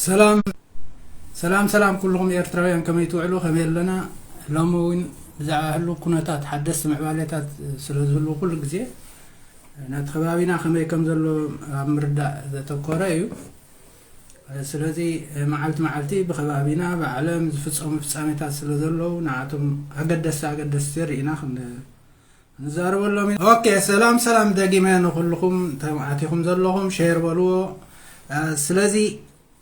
ሰላም ሰላም ሰላም፣ ኩልኹም ኤርትራውያን ከመይ ትውዕሉ? ከመይ ኣለና? ሎሚ እውን ብዛዕባ ህሉ ኩነታት ሓደስቲ ምዕባሌታት ስለ ዝህሉ ኩሉ ግዜ ነቲ ከባቢና ከመይ ከም ዘሎ ኣብ ምርዳእ ዘተኮረ እዩ። ስለዚ መዓልቲ መዓልቲ ብከባቢና ብዓለም ዝፍጸሙ ፍጻሜታት ስለ ዘለዉ ንዓቶም ኣገደስቲ ኣገደስቲ ርኢና ክንዛረበሎም ኢና። ኦኬ፣ ሰላም ሰላም፣ ደጊመ ንኩልኹም ተማእቲኹም ዘለኹም ሼር በልዎ። ስለዚ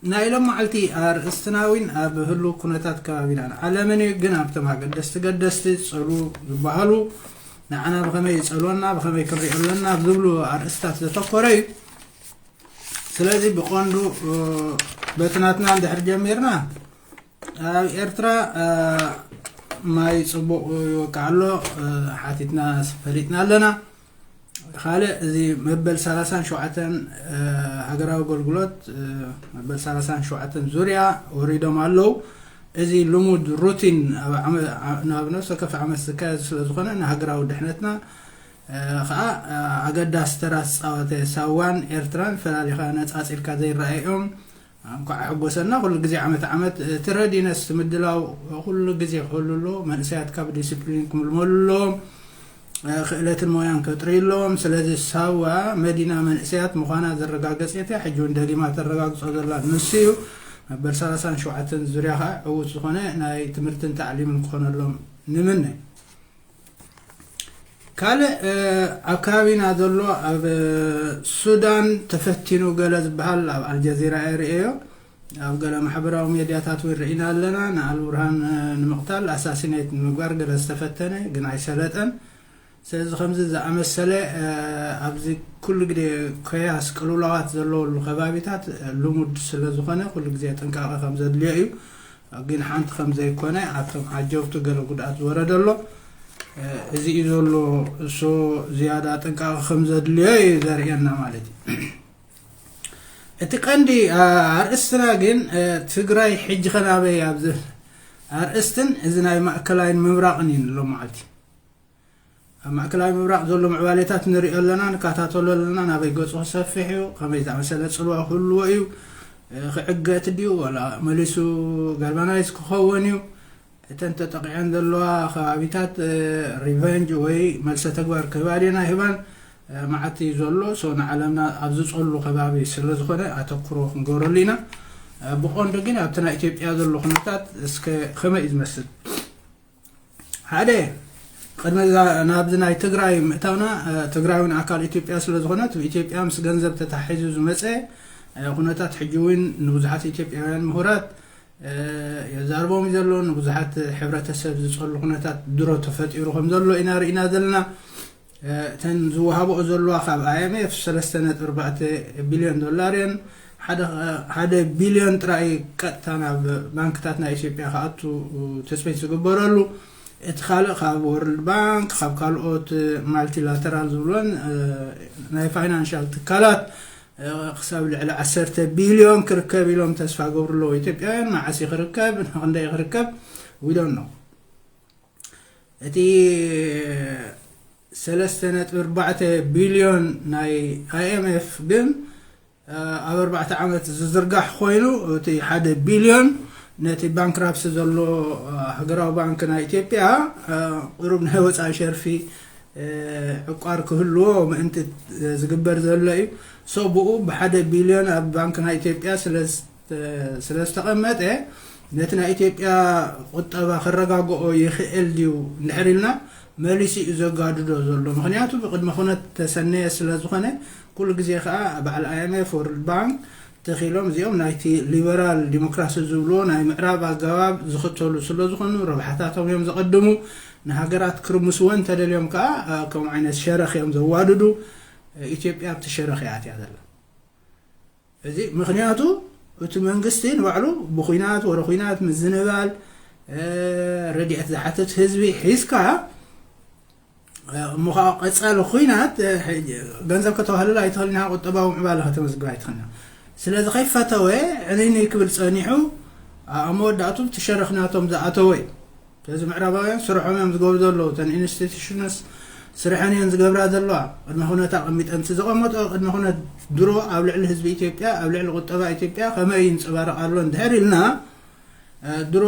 ናይ ሎም መዓልቲ ኣርእስትና እውን ኣብ ህሉ ኩነታት ከባቢና ዓለምን እዩ፣ ግን ኣብቶም ኣገደስቲ ገደስቲ ዝጸሉ ዝበሃሉ ንዓና ብኸመይ ይጸልወና፣ ብኸመይ ክንሪኦ ኣለና ኣብ ዝብሉ ኣርእስታት ዘተኮረ እዩ። ስለዚ ብቐንዱ በቲ ናትና እንድሕር ጀሚርና፣ ኣብ ኤርትራ ማይ ጽቡቕ ይወቅዕ ኣሎ፣ ሓቲትና ፈሊጥና ኣለና። ካልእ እዚ መበል ሰላሳን ሸውዓተን ሃገራዊ ኣገልግሎት፣ መበል ሰላሳን ሸውዓተን ዙርያ ወሪዶም ኣለዉ። እዚ ልሙድ ሩቲን ኣብ ዓመ- ናብ ነፍሲ ወከፍ ዓመት ዝካየድ ስለ ዝኾነ ንሃገራዊ ድሕነትና ከዓ ኣገዳሲ ተራ ዝፃወተ ሳዋን ኤርትራን ፈላሊኻ ነፃፂልካ ዘይረኣዩ እዮም። እንኳዕ ኣሕጎሰና። ኩሉ ግዜ ዓመት ዓመት እቲ ረዲነስ ምድላው ኩሉ ግዜ ክህሉ ኣለዎ። መንእሰያት ካብ ዲስፕሊን ክምልመሉ ኣለዎም። ክእለትን ሞያን ከጥርዩ ኣለዎም። ስለዚ ሳዋ መዲና መንእሰያት ምዃና ዘረጋገጸት እያ። ሕጂ እውን ደጊማ ተረጋግጾ ዘላ ንሱ እዩ። መበል ሰላሳን ሸውዓተን ዙርያ ከዓ ዕዉት ዝኾነ ናይ ትምህርትን ታዕሊምን ክኾነሎም ንምነ። ካልእ ኣብ ከባቢና ዘሎ ኣብ ሱዳን ተፈቲኑ ገለ ዝበሃል ኣብ ኣልጀዚራ እየ ርእየዮ። ኣብ ገለ ማሕበራዊ ሜድያታት እውን ርኢና ኣለና። ንኣልቡርሃን ንምቕታል ኣሳሲኔት ንምግባር ገለ ዝተፈተነ ግን ኣይሰለጠን። ስለዚ ከምዚ ዝኣመሰለ ኣብዚ ኩሉ ግዜ ኮያስ ቅልውላዋት ዘለወሉ ከባቢታት ልሙድ ስለ ዝኾነ ኩሉ ግዜ ጥንቃቐ ከም ዘድልዮ እዩ። ግን ሓንቲ ከም ዘይኮነ ኣብቶም ዓጀብቱ ገለ ጉድኣት ዝወረደ ኣሎ። እዚ እዩ ዘሎ እሱ ዝያዳ ጥንቃቐ ከም ዘድልዮ እዩ ዘርእየና ማለት እዩ። እቲ ቀንዲ ኣርእስትና ግን ትግራይ ሕጂ ኸናበይ ኣብዚ ኣርእስትን እዚ ናይ ማእከላይን ምብራቕን እዩ ንሎ መዓልቲ። ኣብ ማእከላይ ምብራቕ ዘሎ ምዕባሌታት ንሪኦ ኣለና፣ ንከታተሎ ኣለና። ናበይ ገጹ ክሰፍሕ እዩ? ከመይ ዝኣመሰለ ጽልዋ ክህልዎ እዩ? ክዕገት ድዩ ወላ መሊሱ ጋልቫናይዝ ክኸውን እዩ? እተን ተጠቒዐን ዘለዋ ከባቢታት ሪቨንጅ ወይ መልሰ ተግባር ክህባ ድየን ኣይህባን? መዓት እዩ ዘሎ። ሶ ንዓለምና ኣብ ዝጸሉ ከባቢ ስለ ዝኾነ ኣተኩሮ ክንገብረሉ ኢና። ብቐንዱ ግን ኣብቲ ናይ ኢትዮጵያ ዘሎ ኩነታት እስከ ከመይ እዩ ዝመስል? ሓደ ቅድሚ እዛ ናብዚ ናይ ትግራይ ምእታውና ትግራይ እውን ኣካል ኢትዮጵያ ስለ ዝኾነት ብኢትዮጵያ ምስ ገንዘብ ተታሒዙ ዝመፀ ኩነታት ሕጂ እውን ንብዙሓት ኢትዮጵያውያን ምሁራት የዛርቦም እዩ ዘሎ። ንብዙሓት ሕብረተሰብ ዝፀሉ ኩነታት ድሮ ተፈጢሩ ከም ዘሎ ኢና ርኢና ዘለና። እተን ዝወሃብኦ ዘለዋ ካብ ኣይኤምኤፍ ሰለስተ ነጥቢ ኣርባዕተ ቢልዮን ዶላር እየን። ሓደ ቢልዮን ጥራይ ቀጥታ ናብ ባንክታት ናይ ኢትዮጵያ ክኣቱ ትፅቢት ዝግበረሉ፣ እቲ ካልእ ካብ ወርልድ ባንክ ካብ ካልኦት ማልቲላተራል ዝብሎን ናይ ፋይናንሻል ትካላት ክሳብ ልዕሊ ዓሰርተ ቢልዮን ክርከብ ኢሎም ተስፋ ገብሩ ኣለዉ ኢትዮጵያውያን። መዓስ ክርከብ፣ ክንደይ ክርከብ ዊዶን ነው። እቲ ሰለስተ ነጥቢ ኣርባዕተ ቢልዮን ናይ ኣይኤምኤፍ ግን ኣብ ኣርባዕተ ዓመት ዝዝርጋሕ ኮይኑ እቲ ሓደ ቢልዮን ነቲ ባንክራፕሲ ዘሎ ሃገራዊ ባንክ ናይ ኢትዮጵያ ቁሩብ ናይ ወፃኢ ሸርፊ ዕቋር ክህልዎ ምእንቲ ዝግበር ዘሎ እዩ። ሶ ብኡ ብሓደ ቢልዮን ኣብ ባንክ ናይ ኢትዮጵያ ስለ ዝተቐመጠ ነቲ ናይ ኢትዮጵያ ቁጠባ ክረጋግኦ ይኽእል ድዩ እንድሕር ኢልና መሊሱ እዩ ዘጋድዶ ዘሎ። ምክንያቱ ብቅድመ ኩነት ተሰነየ ስለ ዝኾነ ኩሉ ግዜ ከዓ በዓል ኣይኤምኤፍ ወርልድ ባንክ ተኺሎም እዚኦም ናይቲ ሊበራል ዲሞክራሲ ዝብልዎ ናይ ምዕራብ ኣገባብ ዝኽተሉ ስለ ዝኾኑ ረብሓታቶም እዮም ዘቐድሙ። ንሃገራት ክርምስዎ እንተደልዮም ከዓ ከምኡ ዓይነት ሸረኽ እዮም ዘዋድዱ። ኢትዮጵያ ኣብቲ ሸረኽ እያ ኣትያ ዘላ። እዚ ምክንያቱ እቲ መንግስቲ ንባዕሉ ብኩናት ወረ ኩናት ምዝንባል ረድኤት ዝሓትት ህዝቢ ሒዝካ እሞ ከዓ ቀፃሊ ኩናት ገንዘብ ከተዋህልል ኣይትኽእልን ኢኻ፣ ቁጠባዊ ምዕባለ ከተመዝግብ ኣይትኽእልን ኢኻ። ስለዚ ከይፈተወ ዕንይንይ ክብል ጸኒሑ፣ ኣብ መወዳእቱ እቲ ሸረኽ ናቶም ዝኣተወ እዩ። ስለዚ ምዕራባውያን ስርሖም እዮም ዝገብሩ ዘለዉ። እተን ኢንስቲቱሽንስ ስርሐን እየን ዝገብራ ዘለዋ። ቅድመ ኩነት ኣቐሚጠን፣ እቲ ዘቐመጦ ቅድመ ኩነት ድሮ ኣብ ልዕሊ ህዝቢ ኢትዮጵያ፣ ኣብ ልዕሊ ቁጠባ ኢትዮጵያ ከመይ ይንጸባረቕ ኣሎ እንድሕር ኢልና፣ ድሮ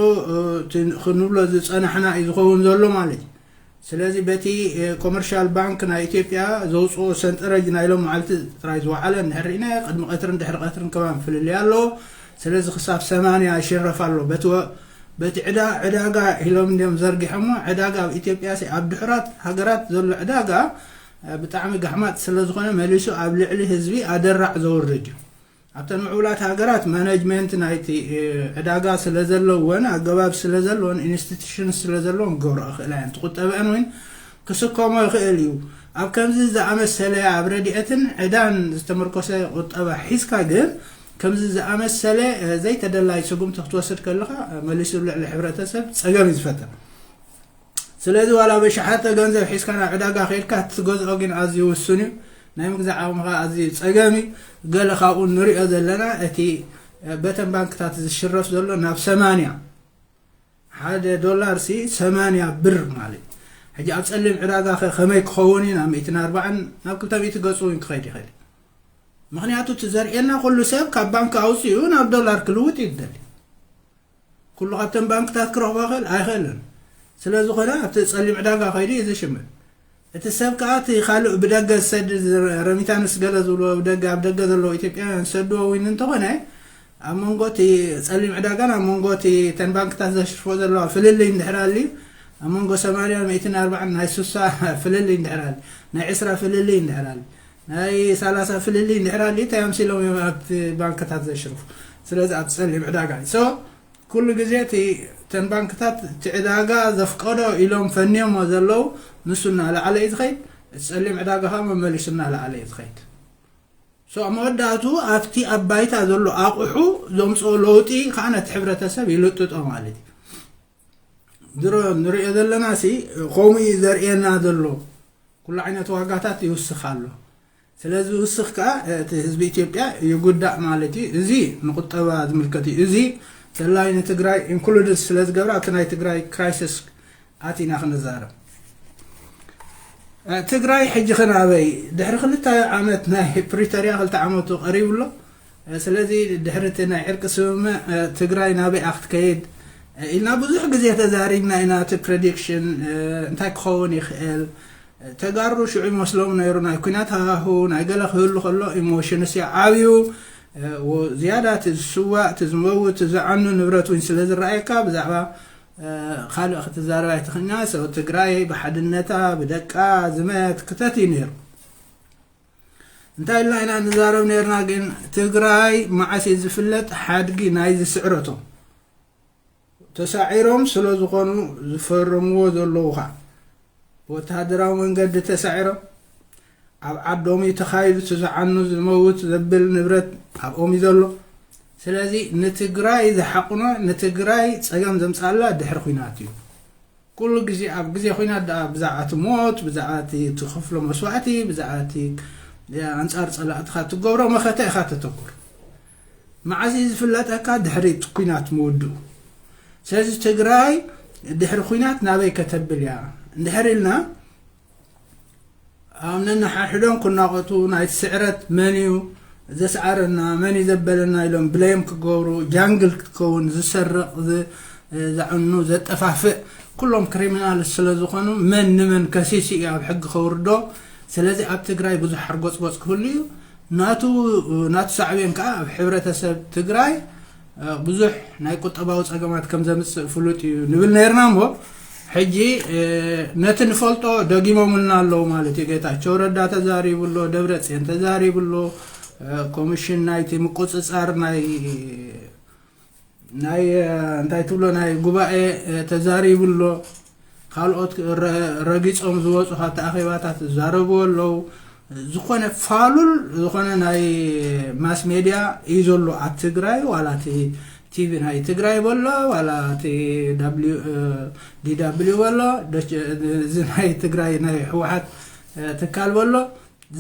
ክንብሎ ዝጸናሕና እዩ ዝኸውን ዘሎ ማለት እዩ። ስለዚ በቲ ኮመርሻል ባንክ ናይ ኢትዮጵያ ዘውፅኦ ሰንጠረጅ ናይ ሎም መዓልቲ ጥራይ ዝወዓለ እንድሕር ርኢና፣ ቅድሚ ቀትርን ድሕሪ ቀትርን ከማን ፍልልይ ኣሎ። ስለዚ ክሳብ ሰማንያ ይሽረፍ ኣሎ። በቲ ዕዳጋ ኢሎም እንዲም ዘርጊሖሞ። ዕዳጋ ኣብ ኢትዮጵያ ኣብ ድሑራት ሃገራት ዘሎ ዕዳጋ ብጣዕሚ ጋሕማጥ ስለዝኾነ መሊሱ ኣብ ልዕሊ ህዝቢ ኣደራዕ ዘውርድ እዩ። ኣብተን ምዕቡላት ሃገራት ማነጅመንት ናይቲ ዕዳጋ ስለዘለወን ኣገባብ ስለዘለወን ኢንስቲቱሽን ስለዘለወን ክገብሮ ይኽእላ እየን። ትቁጠበአን እውን ክስከሞ ይኽእል እዩ። ኣብ ከምዚ ዝኣመሰለ ኣብ ረድኤትን ዕዳን ዝተመርኮሰ ቁጠባ ሒዝካ ግን ከምዚ ዝኣመሰለ ዘይተደላይ ስጉምቲ ክትወስድ ከለኻ መሊሱ ልዕሊ ሕብረተሰብ ፀገም እዩ ዝፈጥር። ስለዚ ዋላ በሽሓተ ገንዘብ ሒዝካ ናብ ዕዳጋ ከይድካ ትገዝኦ ግን ኣዝዩ ውሱን እዩ። ናይ ምግዛእ ዓቕምኻ ኣዝዩ ጸገም እዩ። ገለ ካብኡ ንሪኦ ዘለና እቲ በተን ባንክታት ዝሽረፍ ዘሎ ናብ ሰማንያ፣ ሓደ ዶላር ሲ ሰማንያ ብር ማለት እዩ። ሕጂ ኣብ ጸሊም ዕዳጋ ከ ከመይ ክኸውን እዩ? ናብ ሚእትን ኣርባዓን ናብ ክልተ ሚእቲ ገጹ እውን ክኸይድ ይኽእል እዩ። ምኽንያቱ እቲ ዘርእየና ኩሉ ሰብ ካብ ባንክ ኣውፅኡ ናብ ዶላር ክልውጥ እዩ ዝደሊ። ኩሉ ካብተን ባንክታት ክረኽቦ ይኽእል ኣይኽእልን። ስለ ዝኾነ ኣብቲ ጸሊም ዕዳጋ ከይዱ እዩ ዝሽምት። እቲ ሰብ ከኣ እቲ ካልእ ብደገ ዝሰድድ ረሚታንስ ገለ ዝብልዎ ብደገ ኣብ ደገ ዘለዉ ኢትዮጵያውያን ዝሰድዎ እውን እንተኾነ ኣብ መንጎ እቲ ጸሊም ዕዳጋን ኣብ መንጎ እቲ ተን ባንክታት ዘሽርፎ ዘለዋ ፍልልይ እንድሕር ኣልዩ ኣብ መንጎ ሰማንያ ሚእትን ኣርባዓን ናይ ሱሳ ፍልልይ እንድሕር ኣልዩ ናይ ዕስራ ፍልልይ እንድሕር ኣልዩ ናይ ሰላሳ ፍልልይ እንድሕር ኣልዩ እንታይ ኣምሲሎም እዮም ኣብቲ ባንክታት ዘሽርፉ። ስለዚ ኣብ ጸሊም ዕዳጋ እዩ። So ኩሉ ግዜ እቲ ተን ባንክታት እቲ ዕዳጋ ዘፍቀዶ ኢሎም ፈንዮሞ ዘለዉ ንሱ እናለዓለ እዩ ዝኸይድ። እቲ ጸሊም ዕዳጋ ከዓ መመሊሱ እናለዓለ እዩ ዝኸይድ። So ኣብ መወዳእቱ ኣብቲ ኣብ ባይታ ዘሎ ኣቑሑ ዘምፅኦ ለውጢ ከዓ ነቲ ሕብረተሰብ ይልጥጦ ማለት እዩ። ድሮ ንሪኦ ዘለና ሲ ከምኡ እዩ ዘርእየና ዘሎ። ኩሉ ዓይነት ዋጋታት ይውስኽ ኣሎ። ስለዚ ይውስኽ ከዓ እቲ ህዝቢ ኢትዮጵያ ይጉዳእ ማለት እዩ። እዚ ንቁጠባ ዝምልከት እዩ። እዚ ተላይ ንትግራይ ኢንክሉድድ ስለ ዝገብራ ኣብቲ ናይ ትግራይ ክራይሲስ ኣቲና ክንዛረብ። ትግራይ ሕጂ ክናበይ ድሕሪ ክልተ ዓመት ናይ ፕሪቶሪያ ክልተ ዓመቱ ቀሪቡ ኣሎ። ስለዚ ድሕሪ እቲ ናይ ዕርቂ ስምምዕ ትግራይ ናበይ ክትከይድ ኢልና ብዙሕ ግዜ ተዛሪብና ኢና። እቲ ፕሬዲክሽን እንታይ ክኸውን ይኽእል? ተጋሩ ሽዑ ይመስሎም ነይሩ ናይ ኩናት ሃሁ ናይ ገለ ክህሉ ከሎ ኢሞሽንስ ይዓብዩ። ዝያዳ እቲ ዝስዋእ እቲ ዝመውት እቲ ዝዓኑ ንብረት እውን ስለ ዝረኣየካ ብዛዕባ ካልእ ክትዛረብ ኣይትኽእልና። ሰው ትግራይ ብሓድነታ ብደቃ ዝመት ክተት እዩ ነይሩ። እንታይ ኢልና ኢና ንዛረብ ነርና ግን ትግራይ መዓስ እዩ ዝፍለጥ ሓድጊ ናይዚ ስዕረቶም ተሳዒሮም ስለ ዝኾኑ ዝፈረምዎ ዘለዉ ኸዓ ብወተሃደራዊ መንገዲ ተሳዒሮም ኣብ ዓዶም እዩ ተኻይዱ እቲ ዝዓኑ ዝመውት ዘብል ንብረት ኣብኦም እዩ ዘሎ። ስለዚ ንትግራይ ዝሓቑኖ ንትግራይ ፀገም ዘምፃላ ድሕሪ ኹናት እዩ። ኩሉ ግዜ ኣብ ግዜ ኹናት ደኣ ብዛዕባ እቲ ሞት ብዛዕባ እቲ ትኸፍሎ መስዋእቲ ብዛዕባ እቲ ኣንፃር ፀላእትኻ ትገብሮ መኸተ ኢኻ ተተኩር። መዓዝ እዩ ዝፍለጠካ? ድሕሪ እቲ ኲናት ምውድኡ። ስለዚ ትግራይ ድሕሪ ኲናት ናበይ ከተብል እያ እንድሕር ኢልና ኣብ ነንሓድሕዶም ክናቐቱ ናይቲ ስዕረት መን እዩ ዘስዓረና መን እዩ ዘበለና ኢሎም ብለይም ክገብሩ ጃንግል ክትከውን ዝሰርቕ ዘዕኑ ዘጠፋፍእ ኩሎም ክሪሚናል ስለ ዝኾኑ መን ንመን ከሲሲ እዩ ኣብ ሕጊ ከውርዶ። ስለዚ ኣብ ትግራይ ብዙሕ ሓርጎፅጎፅ ክህሉ እዩ። ናቱ ናቱ ሳዕቤን ከዓ ኣብ ሕብረተሰብ ትግራይ ብዙሕ ናይ ቁጠባዊ ፀገማት ከም ዘምፅእ ፍሉጥ እዩ ንብል ነርና እሞ ሕጂ ነቲ ንፈልጦ ደጊሞምልና ኣለዉ ማለት እዩ። ጌታቸው ረዳ ተዛሪቡ ኣሎ፣ ደብረፅዮን ተዛሪቡ ኣሎ። ኮሚሽን ናይቲ ምቁፅፃር ናይ ናይ እንታይ ትብሎ ናይ ጉባኤ ተዛሪቡ ኣሎ። ካልኦት ረጊፆም ዝወፁ ካብቲ ኣኼባታት ዝዛረብዎ ኣለዉ። ዝኾነ ፋሉል ዝኾነ ናይ ማስ ሜድያ እዩ ዘሎ ኣብ ትግራይ ዋላ እቲ ቲቪ ናይ ትግራይ በሎ ዋላ እቲ ዲw በሎ እዚ ናይ ትግራይ ናይ ህወሓት ትካል በሎ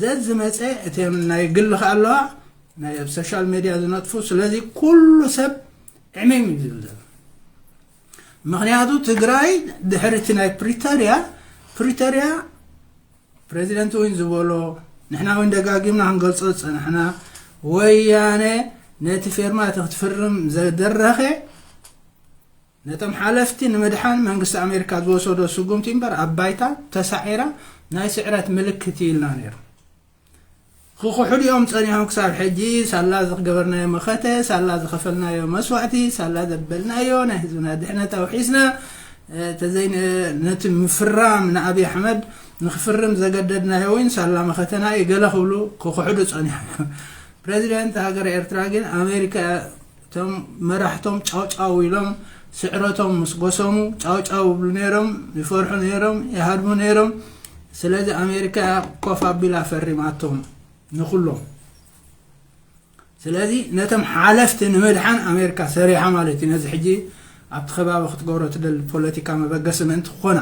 ዘዝመፀ እተን ናይ ግሊ ከ ኣለዋ ናይ ኣብ ሶሻል ሜድያ ዝነጥፉ። ስለዚ ኩሉ ሰብ ዕሜም እዩ ዝብል ዘሎ። ምክንያቱ ትግራይ ድሕሪ እቲ ናይ ፕሪቶርያ ፕሪቶርያ ፕሬዚደንት እውን ዝበሎ፣ ንሕና እውን ደጋጊምና ክንገልጾ ዝጸናሕና፣ ወያነ ነቲ ፌርማ እቲ ክትፍርም ዘደረኸ ነቶም ሓለፍቲ ንምድሓን መንግስቲ ኣሜሪካ ዝወሰዶ ስጉምቲ እምበር ኣብ ባይታ ተሳዒራ ናይ ስዕረት ምልክት እዩ ኢልና ነይሩ። ክኽሕዱ እዮም ጸኒሖም ክሳብ ሕጂ። ሳላ ዝገበርናዮ መኸተ፣ ሳላ ዝኸፈልናዮ መስዋእቲ፣ ሳላ ዘበልናዮ ናይ ህዝብና ድሕነት ኣውሒስና ተዘይ ነቲ ምፍራም ንኣብይ ኣሕመድ ንክፍርም ዘገደድናዮ እውን ሳላ መኸተና እዩ ገለ ክብሉ ክኽሕዱ ጸኒሖም እዮም። ፕሬዚደንት ሃገር ኤርትራ ግን ኣሜሪካ እቶም መራሕቶም ጫውጫው ኢሎም ስዕረቶም ምስ ጎሰሙ ጫውጫው ይብሉ ነይሮም፣ ይፈርሑ ነይሮም፣ ይሃድሙ ነይሮም። ስለዚ ኣሜሪካ ኮፍ ኣቢላ ፈሪማቶም ንኩሎም። ስለዚ ነቶም ሓለፍቲ ንምድሓን ኣሜሪካ ሰሪሓ ማለት እዩ። ነዚ ሕጂ ኣብቲ ከባቢ ክትገብሮ ትደሊ ፖለቲካ መበገሲ ምእንቲ ክኾና።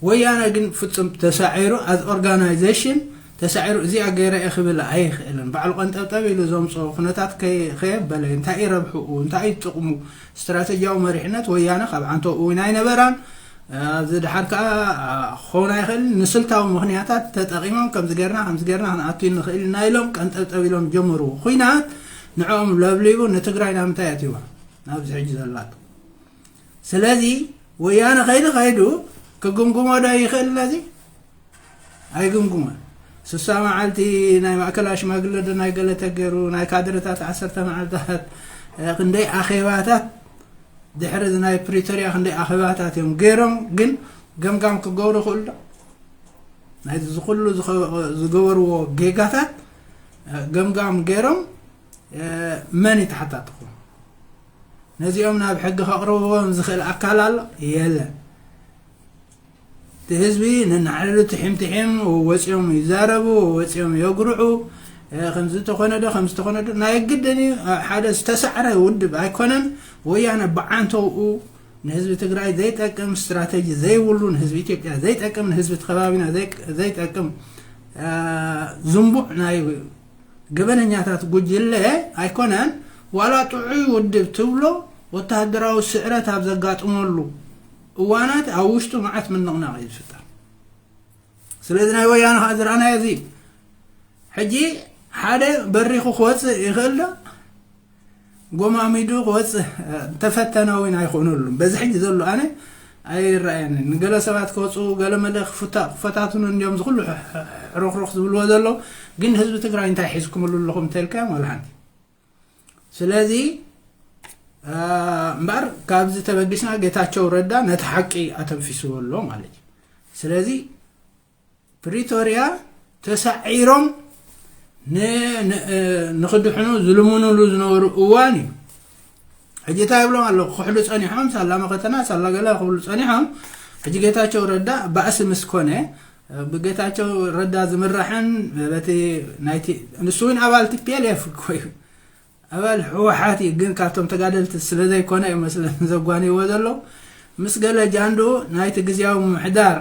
ወያነ ግን ፍጹም ተሳዒሩ፣ ኣዝ ኦርጋናይዜሽን ተሳዒሩ፣ እዚኣ ገይረ እየ ክብል ኣይኽእልን። ባዕሉ ቀንጠብጠብ ኢሉ ዘምፅኦ ኩነታት ከይ- ከየበለ እንታይ እዩ ረብሕኡ፣ እንታይ እዩ ጥቕሙ፣ ስትራቴጂያዊ መሪሕነት ወያነ ካብ ዓንተኡ እውን ኣይነበራን። ኣብዚ ድሓር ከዓ ክኸውን ኣይኽእል። ንስልታዊ ምኽንያታት ተጠቒሞም ከምዚ ገርና ከምዚ ገርና ክንኣቱ ንኽእል ኢና ኢሎም ቀንጠብጠብ ኢሎም ጀመርዎ። ኩናት ንዕኦም ለብሊቡ ንትግራይ ናብ ምንታይ ኣትይዋ ናብዚ ሕጂ ዘላቶ። ስለዚ ወያነ ከይዱ ከይዱ ክግምግሞ ዶ ይኽእል ነዚ? ኣይግምግሞን። ስሳ መዓልቲ ናይ ማእከላ ሽማግለ ዶ ናይ ገለ ተገይሩ፣ ናይ ካድረታት ዓሰርተ መዓልታት፣ እ፣ ክንደይ ኣኼባታት ድሕሪ እዚ ናይ ፕሪቶርያ ክንደይ ኣኼባታት እዮም ገይሮም፣ ግን ገምጋም ክገብሩ ይኽእሉ ዶ? ናይዚ ዝኹሉ ዝኸ- ዝገበርዎ ጌጋታት፣ እ፣ ገምጋም ገይሮም፣ እ፣ መን ይተሓታትኹ? ነዚኦም ናብ ሕጊ ከቕርብዎም ዝኽእል ኣካል ኣሎ? የለን። እቲ ህዝቢ ነናሕድሕዱ ትሒም ትሒም ወፂኦም ይዛረቡ፣ ወፂኦም የጉርዑ። እ፣ ከምዚ ተኾነ ዶ፣ ከምዚ ተኾነ ዶ፣ ናይ ግድን እዩ። እ፣ ሓደ ዝተሳዕረ ውድብ ኣይኮነን። ወያነ ብዓንተውኡ ንህዝቢ ትግራይ ዘይጠቅም ስትራተጂ ዘይብሉ፣ ንህዝቢ ኢትዮጵያ ዘይጠቅም፣ ንህዝቢ እቲ ከባቢና ዘይቅ- ዘይጠቅም፣ እ፣ ዝንቡዕ ናይ ገበነኛታት ጉጅለ ኣይኮነን። ዋላ ጥዑይ ውድብ ትብሎ ወተሃደራዊ ስዕረት ኣብ ዘጋጥመሉ እዋናት ኣብ ውሽጡ መዓት ምንቕናቕ እዩ ዝፍጠር። ስለዚ ናይ ወያነ ከዓ ዝረኣናዮ እዚ እዩ። ሕጂ ሓደ በሪኹ ክወፅእ ይኽእል ዶ? ጎማሚዱ ክወፅእ፣ እ፣ እንተፈተነ እውን ኣይኾነሉን። በዚ ሕጂ ዘሎ ኣነ ኣይረኣየንን። ንገለ ሰባት ክወፁ፣ ገለ መለ ክፍታ- ክፈታትኑ እንዲዮም ዝኹሉ ሕ- ሕ- ሕሩኽሩኽ ዝብልዎ ዘሎ። ግን ህዝቢ ትግራይ እንታይ ሒዝኩምሉ ኣለኹም እንተልካዮም ዋላ ሓንቲ። ስለዚ፣ እ፣ እምበኣር ካብዚ ተበጊስና ጌታቸው ረዳ ነቲ ሓቂ ኣተንፊስዎ ኣሎ ማለት እዩ። ስለዚ ፕሪቶርያ ተሳዒሮም ን- ን- እ፣ ንክድሕኑ ዝልምኑሉ ዝነበሩ እዋን እዩ። ሕጂ እንታይ ይብሎም ኣለዉ? ክሕዱ ጸኒሖም፣ ሳላ መኸተና፣ ሳላ ገለ ክብሉ ጸኒሖም። ሕጂ ጌታቸው ረዳ ባእሲ ምስ ኮነ፣ እ፣ ብጌታቸው ረዳ ዝምራሕን በቲ ናይቲ ንሱ እውን ኣባል ቲፒኤልኤፍ እኮ እዩ። ኣባል ህወሓት እዩ፣ ግን ካብቶም ተጋደልቲ ስለ ዘይኮነ እዩ መስለን ዘጓንይዎ ዘሎ። ምስ ገለ ጃንዱ ናይቲ ግዝያዊ ምምሕዳር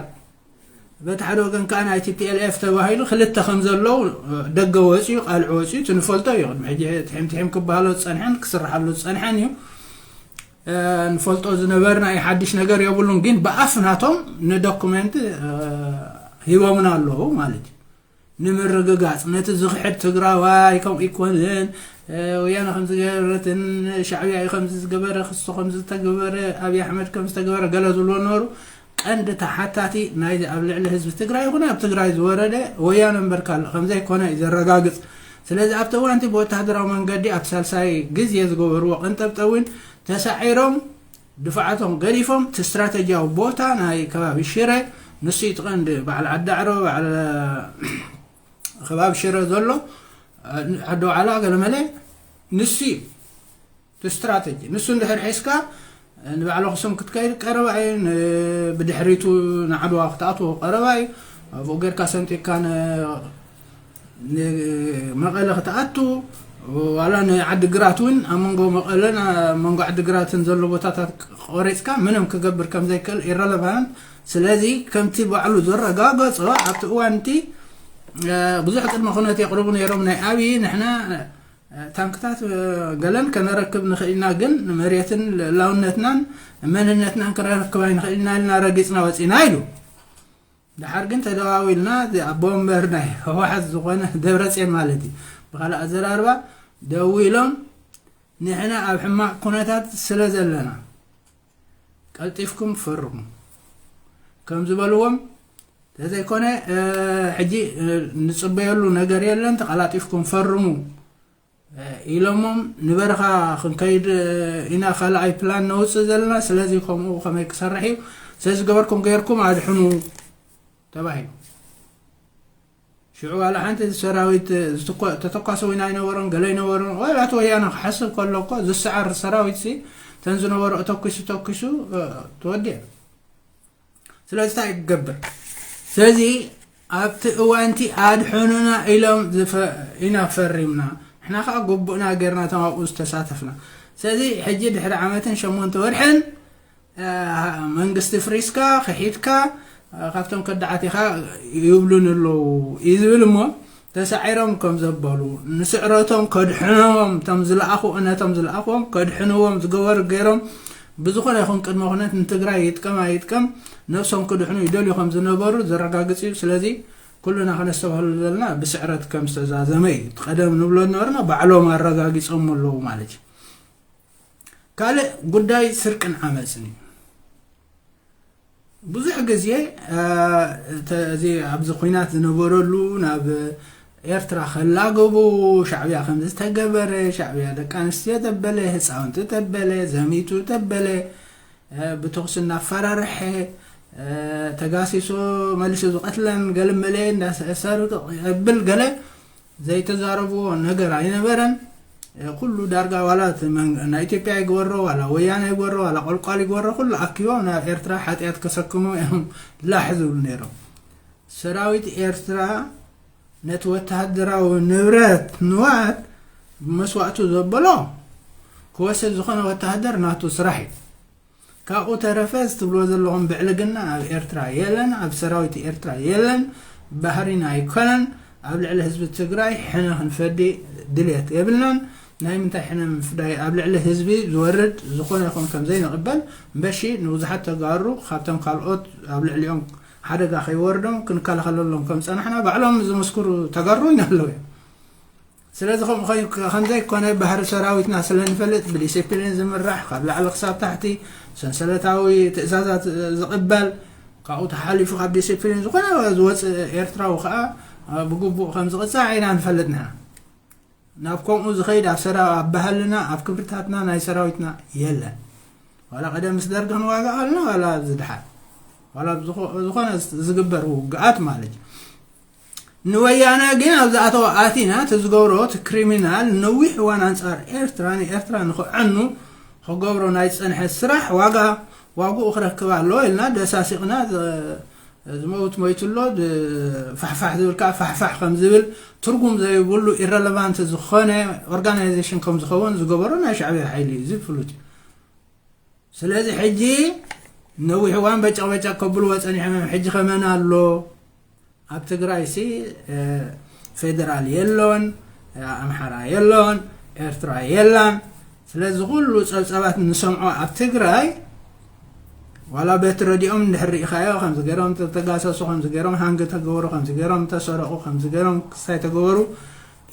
በቲ ሓደ ወገን ከዓ ናይ ቲፒኤልኤፍ ተባሂሉ ክልተ ከም ዘለዉ ደገ ወፅዩ፣ ቃልዕ ወፅዩ፣ እቲ ንፈልጦ እዩ። ቅድሚ ሕጂ ትሒም ትሒም ክበሃሎ ዝፀንሐን ክስርሓሉ ዝፀንሐን እዩ። እ፣ ንፈልጦ ዝነበርና እዩ፣ ሓድሽ ነገር የብሉን። ግን ብኣፍ ናቶም ንዶኩመንት፣ እ፣ ሂቦምና ኣለዉ ማለት እዩ። ንምርግጋፅ ነቲ ዝኽሕድ ትግራዋይ ከምኡ ይኮንን፣ እ፣ ወያነ ከም ዝገበረትን ሻዕብያ እዩ ከምዚ ዝገበረ፣ ክሱ ከም ዝተገበረ፣ ኣብይ ኣሕመድ ከም ዝተገበረ ገለ ዝብልዎ ነበሩ። ቀንዲ ተሓታቲ ናይዚ ኣብ ልዕሊ ህዝቢ ትግራይ ይኹን ኣብ ትግራይ ዝወረደ ወያነ እምበር ካልእ ከም ዘይኮነ እዩ ዘረጋግፅ። ስለዚ ኣብቲ እዋንቲ ብወተሃደራዊ መንገዲ ኣብ ሳልሳይ ግዜ ዝገበርዎ ቀንጠብጠብ እውን ተሳዒሮም ድፋዓቶም ገዲፎም እቲ ስትራተጂያዊ ቦታ ናይ ከባቢ ሽረ ንሱ እዩ እቲ ቀንዲ በዓል ዓዳዕሮ በዓል ከባቢ ሽረ ዘሎ ዓዲ ዋዕላ ገለመለ ንሱ እዩ እቲ ስትራተጂ። ንሱ እንድሕር ሒዝካ ንባዕሊ ኣኽሱም ክትከይድ ቀረባ እዩ፣ ን- ብድሕሪቱ ንዓድዋ ክትኣትዎ ቀረባ እዩ። ኣብኡ ጌርካ ሰንጢካ ን- ንመቐለ ክትኣቱ ዋላ ንዓዲ ግራት እውን ኣብ መንጎ መቐለን ኣብ መንጎ ዓዲ ግራትን ዘሎ ቦታታት ቆሪፅካ ምንም ክገብር ከም ዘይክእል ኢረለቫንት። ስለዚ ከምቲ ባዕሉ ዘረጋገፆ ኣብቲ እዋንቲ ብዙሕ ቅድመ ኩነት የቕርቡ ነይሮም ናይ ኣብይ ንሕና ታንክታት ገለን ከነረክብ ንኽእል ኢና፣ ግን መሬትን ልእላውነትናን መንነትናን ከነረክብ ኣይንኽእል ኢና ኢልና ረጊፅና ወፂና ኢሉ። ድሓር ግን ተደዋዊልና፣ እዚ ኣቦ ወንበር ናይ ህወሓት ዝኾነ ደብረፅዮን ማለት እዩ፣ ብካልእ ኣዘራርባ ደዊሎም፣ ንሕና ኣብ ሕማቕ ኩነታት ስለ ዘለና ቀልጢፍኩም ፈርሙ ከም ዝበልዎም፣ ተዘይኮነ ሕጂ ንፅበየሉ ነገር የለን፣ ተቐላጢፍኩም ፈርሙ ኢሎሞም፣ ንበረኻ ክንከይድ ኢና ካልኣይ ፕላን ነውፅእ ዘለና። ስለዚ ከምኡ ከመይ ክሰርሕ እዩ? ስለዚ ገበርኩም ገይርኩም ኣድሕኑ ተባሂሉ። ሽዑ ዋላ ሓንቲ ሰራዊት ተተኳሰ ወይና ኣይነበሮን፣ ገለ ኣይነበሮን። ዋላ እቲ ወያነ ክሓስብ ከሎ እኮ ዝሰዓር ሰራዊት ሲ ተን ዝነበሮ ተኩሱ ተኩሱ ተወዲያ። ስለዚ እንታይ ክገብር? ስለዚ ኣብቲ እዋንቲ ኣድሕኑና ኢሎም ኢና ፈሪምና። ንሕና ከዓ ግቡእና ገይርና እቶም ኣብኡ ዝተሳተፍና። ስለዚ ሕጂ ድሕሪ ዓመትን ሸሞንተ ወርሕን መንግስቲ ፍሪስካ ክሒድካ ካብቶም ከዳዓት ኢኻ ይብሉን ኣለዉ እዩ ዝብል እሞ ተሳዒሮም ከም ዘበሉ ንስዕረቶም ከድሕኖም እቶም ዝለኣኹ እነቶም ዝለኣኹዎም ከድሕንዎም ዝገበሩ ገይሮም ብዝኾነ ይኹን ቅድመ ኩነት ንትግራይ ይጥቀም ኣይጥቀም ነብሶም ክድሕኑ ይደልዩ ከም ዝነበሩ ዘረጋግፅ እዩ። ስለዚ ኩልና ከነስተባህሉ ዘለና ብስዕረት ከም ዝተዛዘመ እዩ። ቀደም ንብሎ ዝነበርና ባዕሎም ኣረጋጊፆም ኣለዉ ማለት እዩ። ካልእ ጉዳይ ስርቅን ዓመፅን እዩ። ብዙሕ ግዜ እዚ ኣብዚ ኩናት ዝነበረሉ ናብ ኤርትራ ከላገቡ ሻዕብያ ከም ዝተገበረ፣ ሻዕብያ ደቂ ኣንስትዮ ተበለ፣ ህፃውንቲ ተበለ፣ ዘሚቱ ተበለ፣ ብተኹሲ እናፈራርሐ ተጋሲሶ መሊሱ ዝቐትለን ገለመለ እንዳሰርቅ ብል ገለ ዘይተዛረብዎ ነገር ኣይነበረን። ኩሉ ዳርጋ ዋላ ናይ ኢትዮጵያ ይግበሮ ዋላ ወያነ ይግበሮ ዋላ ቆልቋል ይግበሮ ኩሉ ኣኪቦም ናብ ኤርትራ ሓጢኣት ከሰክሙ እዮም ላሕ ዝብሉ ነይሮም። ሰራዊት ኤርትራ ነቲ ወተሃደራዊ ንብረት ንዋት ብመስዋእቱ ዘበሎ ክወስድ ዝኾነ ወተሃደር ናቱ ስራሕ እዩ። ካብኡ ተረፈ ዝትብልዎ ዘለኹም ብዕልግና ኣብ ኤርትራ የለን፣ ኣብ ሰራዊት ኤርትራ የለን፣ ባህሪና ኣይኮነን። ኣብ ልዕሊ ህዝቢ ትግራይ ሕነ ክንፈዲ ድልየት የብልናን። ናይ ምንታይ ሕነ ምፍዳይ ኣብ ልዕሊ ህዝቢ ዝወርድ ዝኾነ ይኹን ከም ዘይንቕበል እምበሺ ንብዙሓት ተጋሩ ካብቶም ካልኦት ኣብ ልዕሊኦም ሓደጋ ከይወርዶም ክንከላኸለሎም ከም ፀናሕና ባዕሎም ዝምስክሩ ተጋሩ ኢና ኣለዉ እዮም። ስለዚ ከምኡ ከይ- ከምዘይኮነ ባህሪ ሰራዊትና ስለንፈልጥ ብዲሲፕሊን ዝምራሕ ካብ ላዕሊ ክሳብ ታሕቲ ሰንሰለታዊ ትእዛዛት ዝቕበል ካብኡ ተሓሊፉ ካብ ዲሲፕሊን ዝኾነ ዝወፅእ ኤርትራዊ ከዓ ብግቡእ ከም ዝቕፃዕ ኢና ንፈልጥ ንሕና። ናብ ከምኡ ዝኸይድ ኣብ ሰራ ኣብ ባህልና ኣብ ክብርታትና ናይ ሰራዊትና የለን። ዋላ ቀደም ምስ ደርጊ ክንዋጋእ ከለና ዋላ ኣብዚ ድሓር ዋላ ዝኾነ ዝግበር ውግኣት ማለት እዩ። ንወያነ ግን ኣብ ዝኣተወ ኣቲና እቲ ዝገብሮ እቲ ክሪሚናል ነዊሕ እዋን ኣንፃር ኤርትራ ንኤርትራ ንክዕኑ ክገብሮ ናይ ዝፀንሐ ስራሕ ዋጋ ዋግኡ ክረክብ ኣለዎ ኢልና ደሳሲቕና ዝመውት ሞይቱ ኣሎ ፋሕፋሕ ዝብል ከዓ ፋሕፋሕ ከም ዝብል ትርጉም ዘይብሉ ኢረለቫንት ዝኾነ ኦርጋናይዜሽን ከም ዝኸውን ዝገበሮ ናይ ሻዕብያ ሓይሊ እዩ። እዚ ፍሉጥ እዩ። ስለዚ ሕጂ ነዊሕ እዋን በጨቕ በጨቕ ከብልዎ ፀኒሖም እዮም። ሕጂ ከመን ኣሎ? ኣብ ትግራይ ሲ ፌደራል የሎን፣ ኣምሓራ የሎን፣ ኤርትራ የላን። ስለዚ ኩሉ ፀብፀባት ንሰምዖ ኣብ ትግራይ ዋላ በቲ ረዲኦም እንድሕር ርኢኻዮ ከምዚ ገይሮም ተጋሰሱ ከምዚ ገይሮም ሃንግ ተገበሩ ከምዚ ገይሮም ተሰረቑ ከምዚ ገይሮም ክስታይ ተገበሩ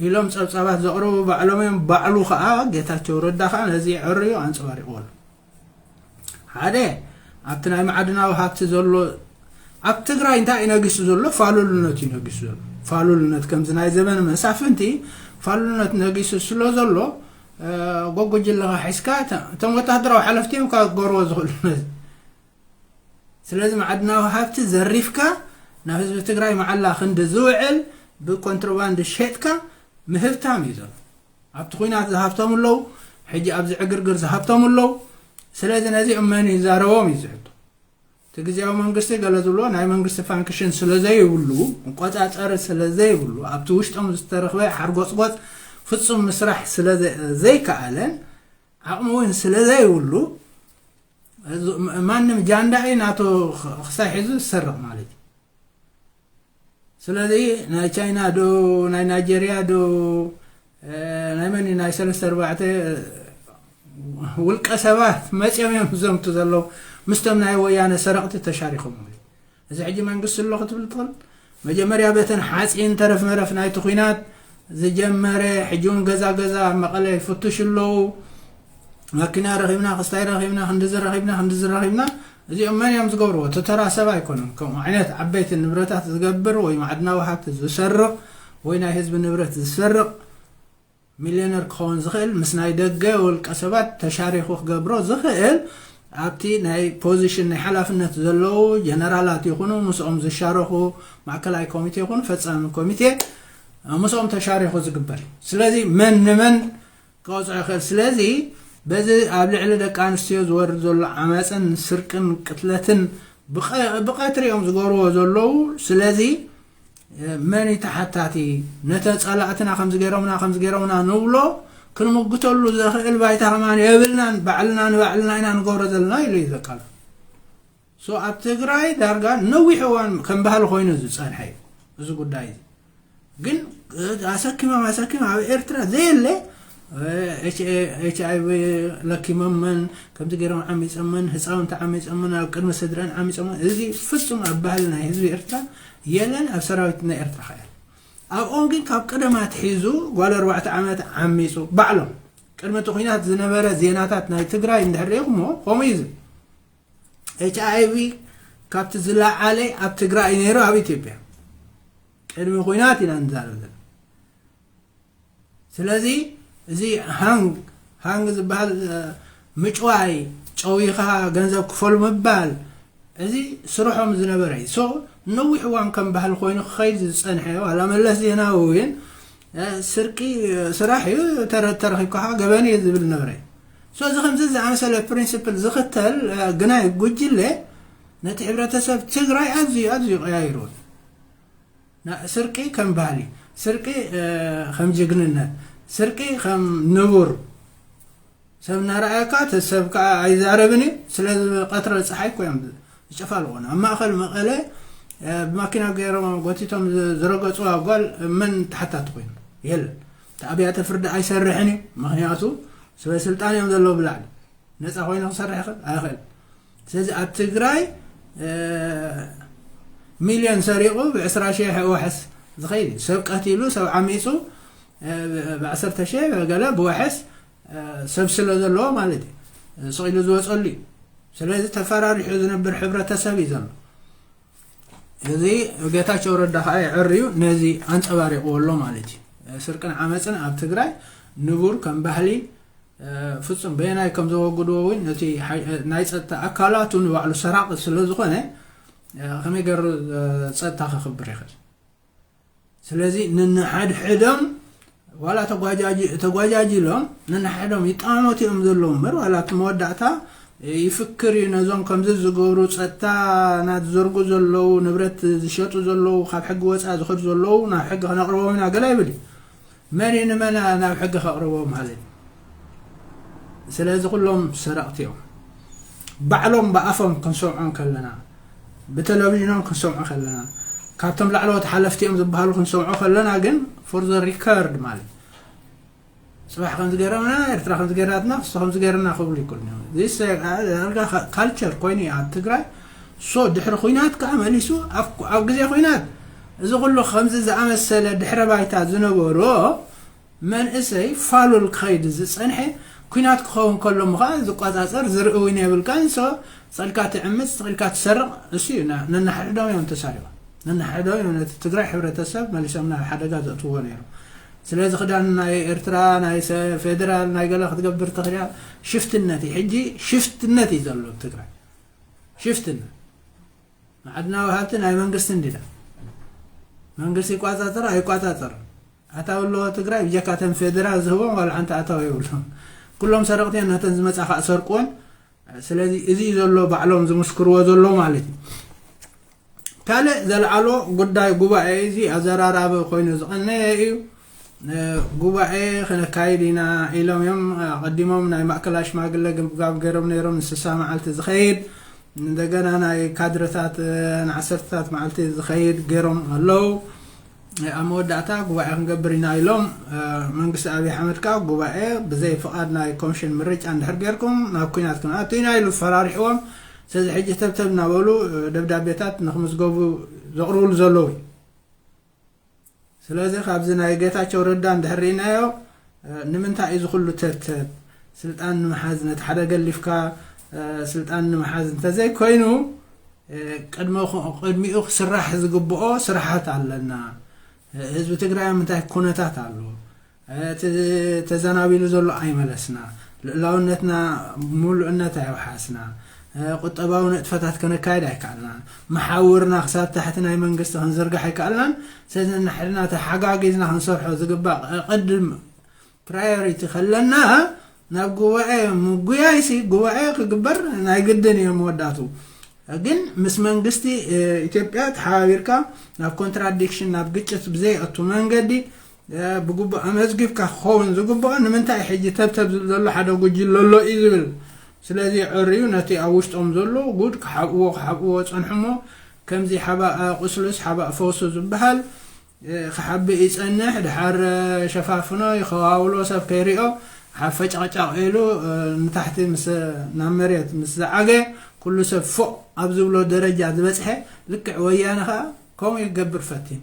ኢሎም ፀብፀባት ዘቕርቡ ባዕሎም እዮም። ባዕሉ ከዓ ጌታቸው ረዳ ከዓ ነዚ ዕርዩ ኣንፀባሪቕዎ ኣሎ። ሓደ ኣብቲ ናይ ማዕድናዊ ሃብቲ ዘሎ ኣብ ትግራይ እንታይ እዩ ነጊሱ ዘሎ? ፋሉልነት እዩ ነጊሱ ዘሎ። ፋሉልነት ከምዚ ናይ ዘመን መሳፍንቲ ፋሉልነት ነጊሱ ስለ ዘሎ ጎጎጅለኻ ሒዝካ እቶም ወታደራዊ ሓለፍቲ እዮም ካብ ክገብርዎ ዝኽእሉ ነዚ። ስለዚ ማዕድናዊ ሃብቲ ዘሪፍካ ናብ ህዝቢ ትግራይ መዓላ ክንዲ ዝውዕል ብኮንትሮባንድ ሸጥካ ምህብታም እዩ ዘሎ። ኣብቲ ኩናት ዝሃብቶም ኣለዉ፣ ሕጂ ኣብዚ ዕግርግር ዝሃብቶም ኣለዉ። ስለዚ ነዚኦም መን ይዛረቦም እዩ ዝሕቶ። እቲ ግዜያዊ መንግስቲ ገለ ዝብሎ ናይ መንግስቲ ፋንክሽን ስለ ዘይብሉ፣ መቆፃፀሪ ስለ ዘይብሉ፣ ኣብቲ ውሽጦም ዝተረኽበ ሓርጎፅጎፅ ፍፁም ምስራሕ ስለ ዘይከኣለን ዓቕሚ እውን ስለ ዘይብሉ ማንም ጃንዳ እዩ ናቱ ክሳይ ሒዙ ዝሰርቕ ማለት እዩ። ስለዚ ናይ ቻይና ዶ ናይ ናይጀርያ ዶ ናይ ናይ ሰለስተ ኣርባዕተ ውልቀ ሰባት መፂኦም እዮም ዝዘምቱ ዘለዉ። ምስቶም ናይ ወያነ ሰረቕቲ ተሻሪኾም። እዚ ሕጂ መንግስቲ ኣሎ ክትብል ትኽእል። መጀመርያ በተን ሓፂን ተረፍ መረፍ ናይቲ ኲናት ዝጀመረ፣ ሕጂ እውን ገዛ ገዛ ኣብ መቐለ ይፍትሹ ኣለዉ። ማኪና ረኺብና፣ ክስታይ ረኺብና፣ ክንድዚ ረኺብና፣ ክንድዚ ረኺብና። እዚኦም መን እዮም ዝገብርዎ? እቲ ተራ ሰብ ኣይኮኑን። ከምኡ ዓይነት ዓበይቲ ንብረታት ዝገብር ወይ ማዕድናዊ ሃብቲ ዝሰርቕ ወይ ናይ ህዝቢ ንብረት ዝሰርቕ ሚልዮነር ክኸውን ዝኽእል፣ ምስ ናይ ደገ ውልቀ ሰባት ተሻሪኹ ክገብሮ ዝኽእል፣ ኣብቲ ናይ ፖዚሽን ናይ ሓላፍነት ዘለዉ ጀነራላት ይኹኑ፣ ምስኦም ዝሻረኹ፣ ማእከላይ ኮሚቴ ይኹን ፈጻሚ ኮሚቴ ምስኦም ተሻሪኹ ዝግበር እዩ። ስለዚ መን ንመን ከውፅዖ ይኽእል? ስለዚ በዚ ኣብ ልዕሊ ደቂ ኣንስትዮ ዝወርድ ዘሎ ዓመፅን ስርቅን ቅትለትን ብቐ- ብቐትሪ እዮም ዝገብርዎ ዘለዉ። ስለዚ መን እዩ ተሓታቲ? ነተ ጸላእትና ከምዚ ገይሮምና፣ ከምዚ ገይሮምና ንብሎ፣ ክንምግተሉ ዘኽእል ባይታ ከማን የብልናን፣ ባዕልና ንባዕልና ኢና ንገብሮ ዘለና ኢሉ እዩ ዘቃልዕ። So ኣብ ትግራይ ዳርጋ ነዊሕ እዋን ከም ባህሊ ኮይኑ ዝጸንሐ እዩ እዚ ጉዳይ እዚ። ግን ኣሰኪሞም ኣሰኪሞም ኣብ ኤርትራ ዘየለ ኤች ኣይ ቪ ለኪሞመን፣ ከምዚ ገይሮም ዓሚጾመን፣ ህፃውንቲ ዓሚጾመን፣ ኣብ ቅድሚ ስድረን ዓሚጾመን። እዚ ፍጹም ኣብ ባህሊ ናይ ህዝቢ ኤርትራ የለን፣ ኣብ ሰራዊት ናይ ኤርትራ ከ የለን። ኣብኦም ግን ካብ ቀደም ኣትሒዙ ጓል ኣርባዕተ ዓመት ዓሚጹ ባዕሎም። ቅድሚ እቲ ኲናት ዝነበረ ዜናታት ናይ ትግራይ እንድሕር ርኢኹሞ ከምኡ እዩ ዝብል። ኤች ኣይ ቪ ካብቲ ዝለዓለ ኣብ ትግራይ እዩ ነይሩ፣ ኣብ ኢትዮጵያ ቅድሚ ኲናት ኢና ንዛረብ ዘለና። ስለዚ እዚ ሃንግ ሃንግ ዝበሃል ምጭዋይ፣ ጨዊኻ ገንዘብ ክፈሉ ምባል፣ እዚ ስርሖም ዝነበረ እዩ። So ነዊሕ እዋን ከም ባህሊ ኮይኑ ክኸይድ ዝጸንሐ እዩ። ዋላ መለስ ዜናዊ እውን ስርቂ ስራሕ እዩ፣ ተረኪብካ ገበን እዩ ዝብል ነበረ። So እዚ ከምዚ ዝኣመሰለ ፕሪንስፕል ዝኽተል ግናይ ጉጅለ ነቲ ሕብረተሰብ ትግራይ ኣዝዩ ኣዝዩ ቀያይርዎ። ስርቂ ከም ባህሊ፣ ስርቂ ከም ጅግንነት፣ ስርቂ ከም ንቡር፣ ሰብ እናረኣየካ እቲ ሰብ ከዓ ኣይዛረብን እዩ። ስለዚ ቀትረ ፀሓይ እኮ እዮም ዝጨፋልቑና። ኣብ ማእኸል መቐለ ብማኪና ገይሮም ጎቲቶም ዝረገፁዋ ጓል መን ተሓታቲ ኮይኑ? የለን። እቲ ኣብያተ ፍርዲ ኣይሰርሕን እዩ። ምክንያቱ ስበ ስልጣን እዮም ዘለዉ ብላዕሊ። ነፃ ኮይኑ ክሰርሕ ይኽእል ኣይኽእል። ስለዚ ኣብ ትግራይ ሚልዮን ሰሪቑ ብዕስራ ሺሕ ወሕስ ዝኸይድ እዩ። ሰብ ቀቲሉ፣ ሰብ ዓሚፁ፣ ብዓሰርተ ሺሕ ገለ ብወሕስ ሰብ ስለ ዘለዎ ማለት እዩ፣ ስቕ ኢሉ ዝወፀሉ እዩ። ስለዚ ተፈራሪሑ ዝነብር ሕብረተሰብ እዩ ዘሎ። እዚ ጌታቸው ረዳ ከዓ የዕርዩ ነዚ ኣንፀባሪቕዎ ኣሎ ማለት እዩ። ስርቅን ዓመፅን ኣብ ትግራይ ንቡር ከም ባህሊ ፍጹም በየናይ ከም ዘወግድዎ እውን ነቲ ናይ ጸጥታ ኣካላቱ ንባዕሉ ሰራቒ ስለ ዝኾነ ከመይ ገይሩ ጸጥታ ከኽብር ይኽእል? ስለዚ ንንሓድሕዶም ዋላ ተጓጃጅ- ተጓጃጅሎም ንንሓድሕዶም ይጣመቱ እዮም ዘለዉ እምበር ዋላ እቲ መወዳእታ ይፍክር እዩ ነዞም ከምዚ ዝገብሩ ጸጥታ ናት ዝዘርጉ ዘለዉ ንብረት ዝሸጡ ዘለዉ ካብ ሕጊ ወፃኢ ዝኸዱ ዘለዉ ናብ ሕጊ ክነቕርቦም ኢና ገለ ይብል እዩ። መን እዩ ንመን ናብ ሕጊ ከቕርቦ ማለት እዩ? ስለዚ ኩሎም ሰረቕቲ እዮም። ባዕሎም ብኣፎም ክንሰምዖም ከለና ብቴሌቪዥኖም ክንሰምዖ ከለና ካብቶም ላዕለዎት ሓለፍቲ እዮም ዝበሃሉ ክንሰምዖ ከለና ግን for the record ማለት እዩ። ፅባሕ ከምዚ ገይሮምና ኤርትራ ከምዚ ገይራትና ክስቶ ከምዚ ገይርና ክብሉ ይክእሉ እዮም። ዳርጋ ካልቸር ኮይኑ እዩ ኣብ ትግራይ። ሶ ድሕሪ ኩናት ከዓ መሊሱ ኣብ ግዜ ኩናት እዚ ኩሉ ከምዚ ዝኣመሰለ ድሕረ ባይታ ዝነበሮ መንእሰይ ፋሉል ክኸይድ ዝፀንሐ ኩናት ክኸውን ከሎ ምኻ ዝቋፃፀር ዝርኢ እውን የብልካን። ሶ ፀልካ ትዕምፅ ፀልካ ትሰርቕ እሱ እዩ። ነናሕድዶም እዮም ተሳሪቑ ነናሕድዶም እዮም ነቲ ትግራይ ሕብረተሰብ መሊሶም ናብ ሓደጋ ዘእትዎ ነይሩ። ስለዚ ክዳን ናይ ኤርትራ ናይ ፌደራል ናይ ገለ ክትገብር ትኽእል ሽፍትነት እዩ። ሕጂ ሽፍትነት እዩ ዘሎ ትግራይ ሽፍትነት። ማዕድናዊ ሃብቲ ናይ መንግስቲ እንዲና መንግስቲ ይቋፃፀር ኣይቋፃፀር ኣታዊ ኣለዎ ትግራይ ብጀካተን ፌደራል ዝህቦም ዋላ ሓንቲ ኣታዊ የብሎም። ኩሎም ሰረቕቲ ነተን ዝመፃ ከዓ ሰርቅወን። ስለዚ እዚ ዘሎ ባዕሎም ዝምስክርዎ ዘሎ ማለት እዩ። ካልእ ዘልዓሎ ጉዳይ ጉባኤ እዚ ኣዘራራቢ ኮይኑ ዝቐነየ እዩ። ጉባኤ ክነካይድ ኢና ኢሎም እዮም ኣቐዲሞም ናይ ማእከላይ ሽማግለ ግምጋም ገይሮም ነይሮም ንስሳ መዓልቲ ዝኸይድ እንደገና ናይ ካድረታት ንዓሰርተታት መዓልቲ ዝኸይድ ገይሮም ኣለዉ። ኣብ መወዳእታ ጉባኤ ክንገብር ኢና ኢሎም። መንግስቲ ኣብይ ኣሕመድ ከዓ ጉባኤ ብዘይ ፍቓድ ናይ ኮሚሽን ምርጫ እንድሕር ጌርኩም ናብ ኩናት ክንኣቱ ኢና ኢሉ ፈራሪሕዎም። ስለዚ ሕጂ ተብተብ እናበሉ ደብዳቤታት ንክምዝገቡ ዘቕርብሉ ዘለዉ እዩ። ስለዚ ካብዚ ናይ ጌታቸው ረዳ እንድሕር ርኢናዮ፣ ንምንታይ እዩ እዚ ኩሉ ተብተብ? ስልጣን ንምሓዝ፣ ነቲ ሓደ ገሊፍካ ስልጣን ንምሓዝ እንተዘይኮይኑ፣ ቅድሚኡ ክስራሕ ዝግብኦ ስራሓት ኣለና። ህዝቢ ትግራይ ኣብ ምንታይ ኩነታት ኣሎ? እቲ ተዘናቢሉ ዘሎ ኣይመለስና፣ ልእላውነትና ሙሉእነት ኣይውሓስና፣ ቁጠባዊ ንጥፈታት ከነካይድ ኣይከኣልናን፣ መሓውርና ክሳብ ታሕቲ ናይ መንግስቲ ክንዝርግሕ ኣይከኣልናን። ስለዚ ንሕና ተሓጋጊዝና ክንሰርሖ ዝግባእ ቅድም ፕራዮሪቲ ከለና ናብ ጉባኤ ምጉያይሲ ጉባኤ ክግበር ናይ ግድን እዮም መወዳቱ። ግን ምስ መንግስቲ ኢትዮጵያ ተሓባቢርካ ናብ ኮንትራዲክሽን ናብ ግጭት ብዘይኣቱ መንገዲ ብግቡእ ኣመዝጊብካ ክኸውን ዝግብኦ ንምንታይ ሕጂ ተብተብ ዝብል ዘሎ ሓደ ጉጅለ ኣሎ እዩ ዝብል። ስለዚ ዕርዩ ነቲ ኣብ ውሽጦም ዘሎ ጉድ ክሓብእዎ ክሓብእዎ ጸንሑ እሞ ከምዚ ሓባእ ቁስሉስ ሓባእ ፈውሱ ዝበሃል ክሓብእ ይጸንሕ። ድሓር ሸፋፍኖ ይኸዋውሎ ሰብ ከይሪኦ ሓፈጫቕጫቕ ኢሉ ንታሕቲ ምስ ናብ መሬት ምስ ዝዓገ ኩሉ ሰብ ፎእ ኣብ ዝብሎ ደረጃ ዝበጽሐ ልክዕ ወያነ ኸኣ ከምኡ ይገብር ፈቲን።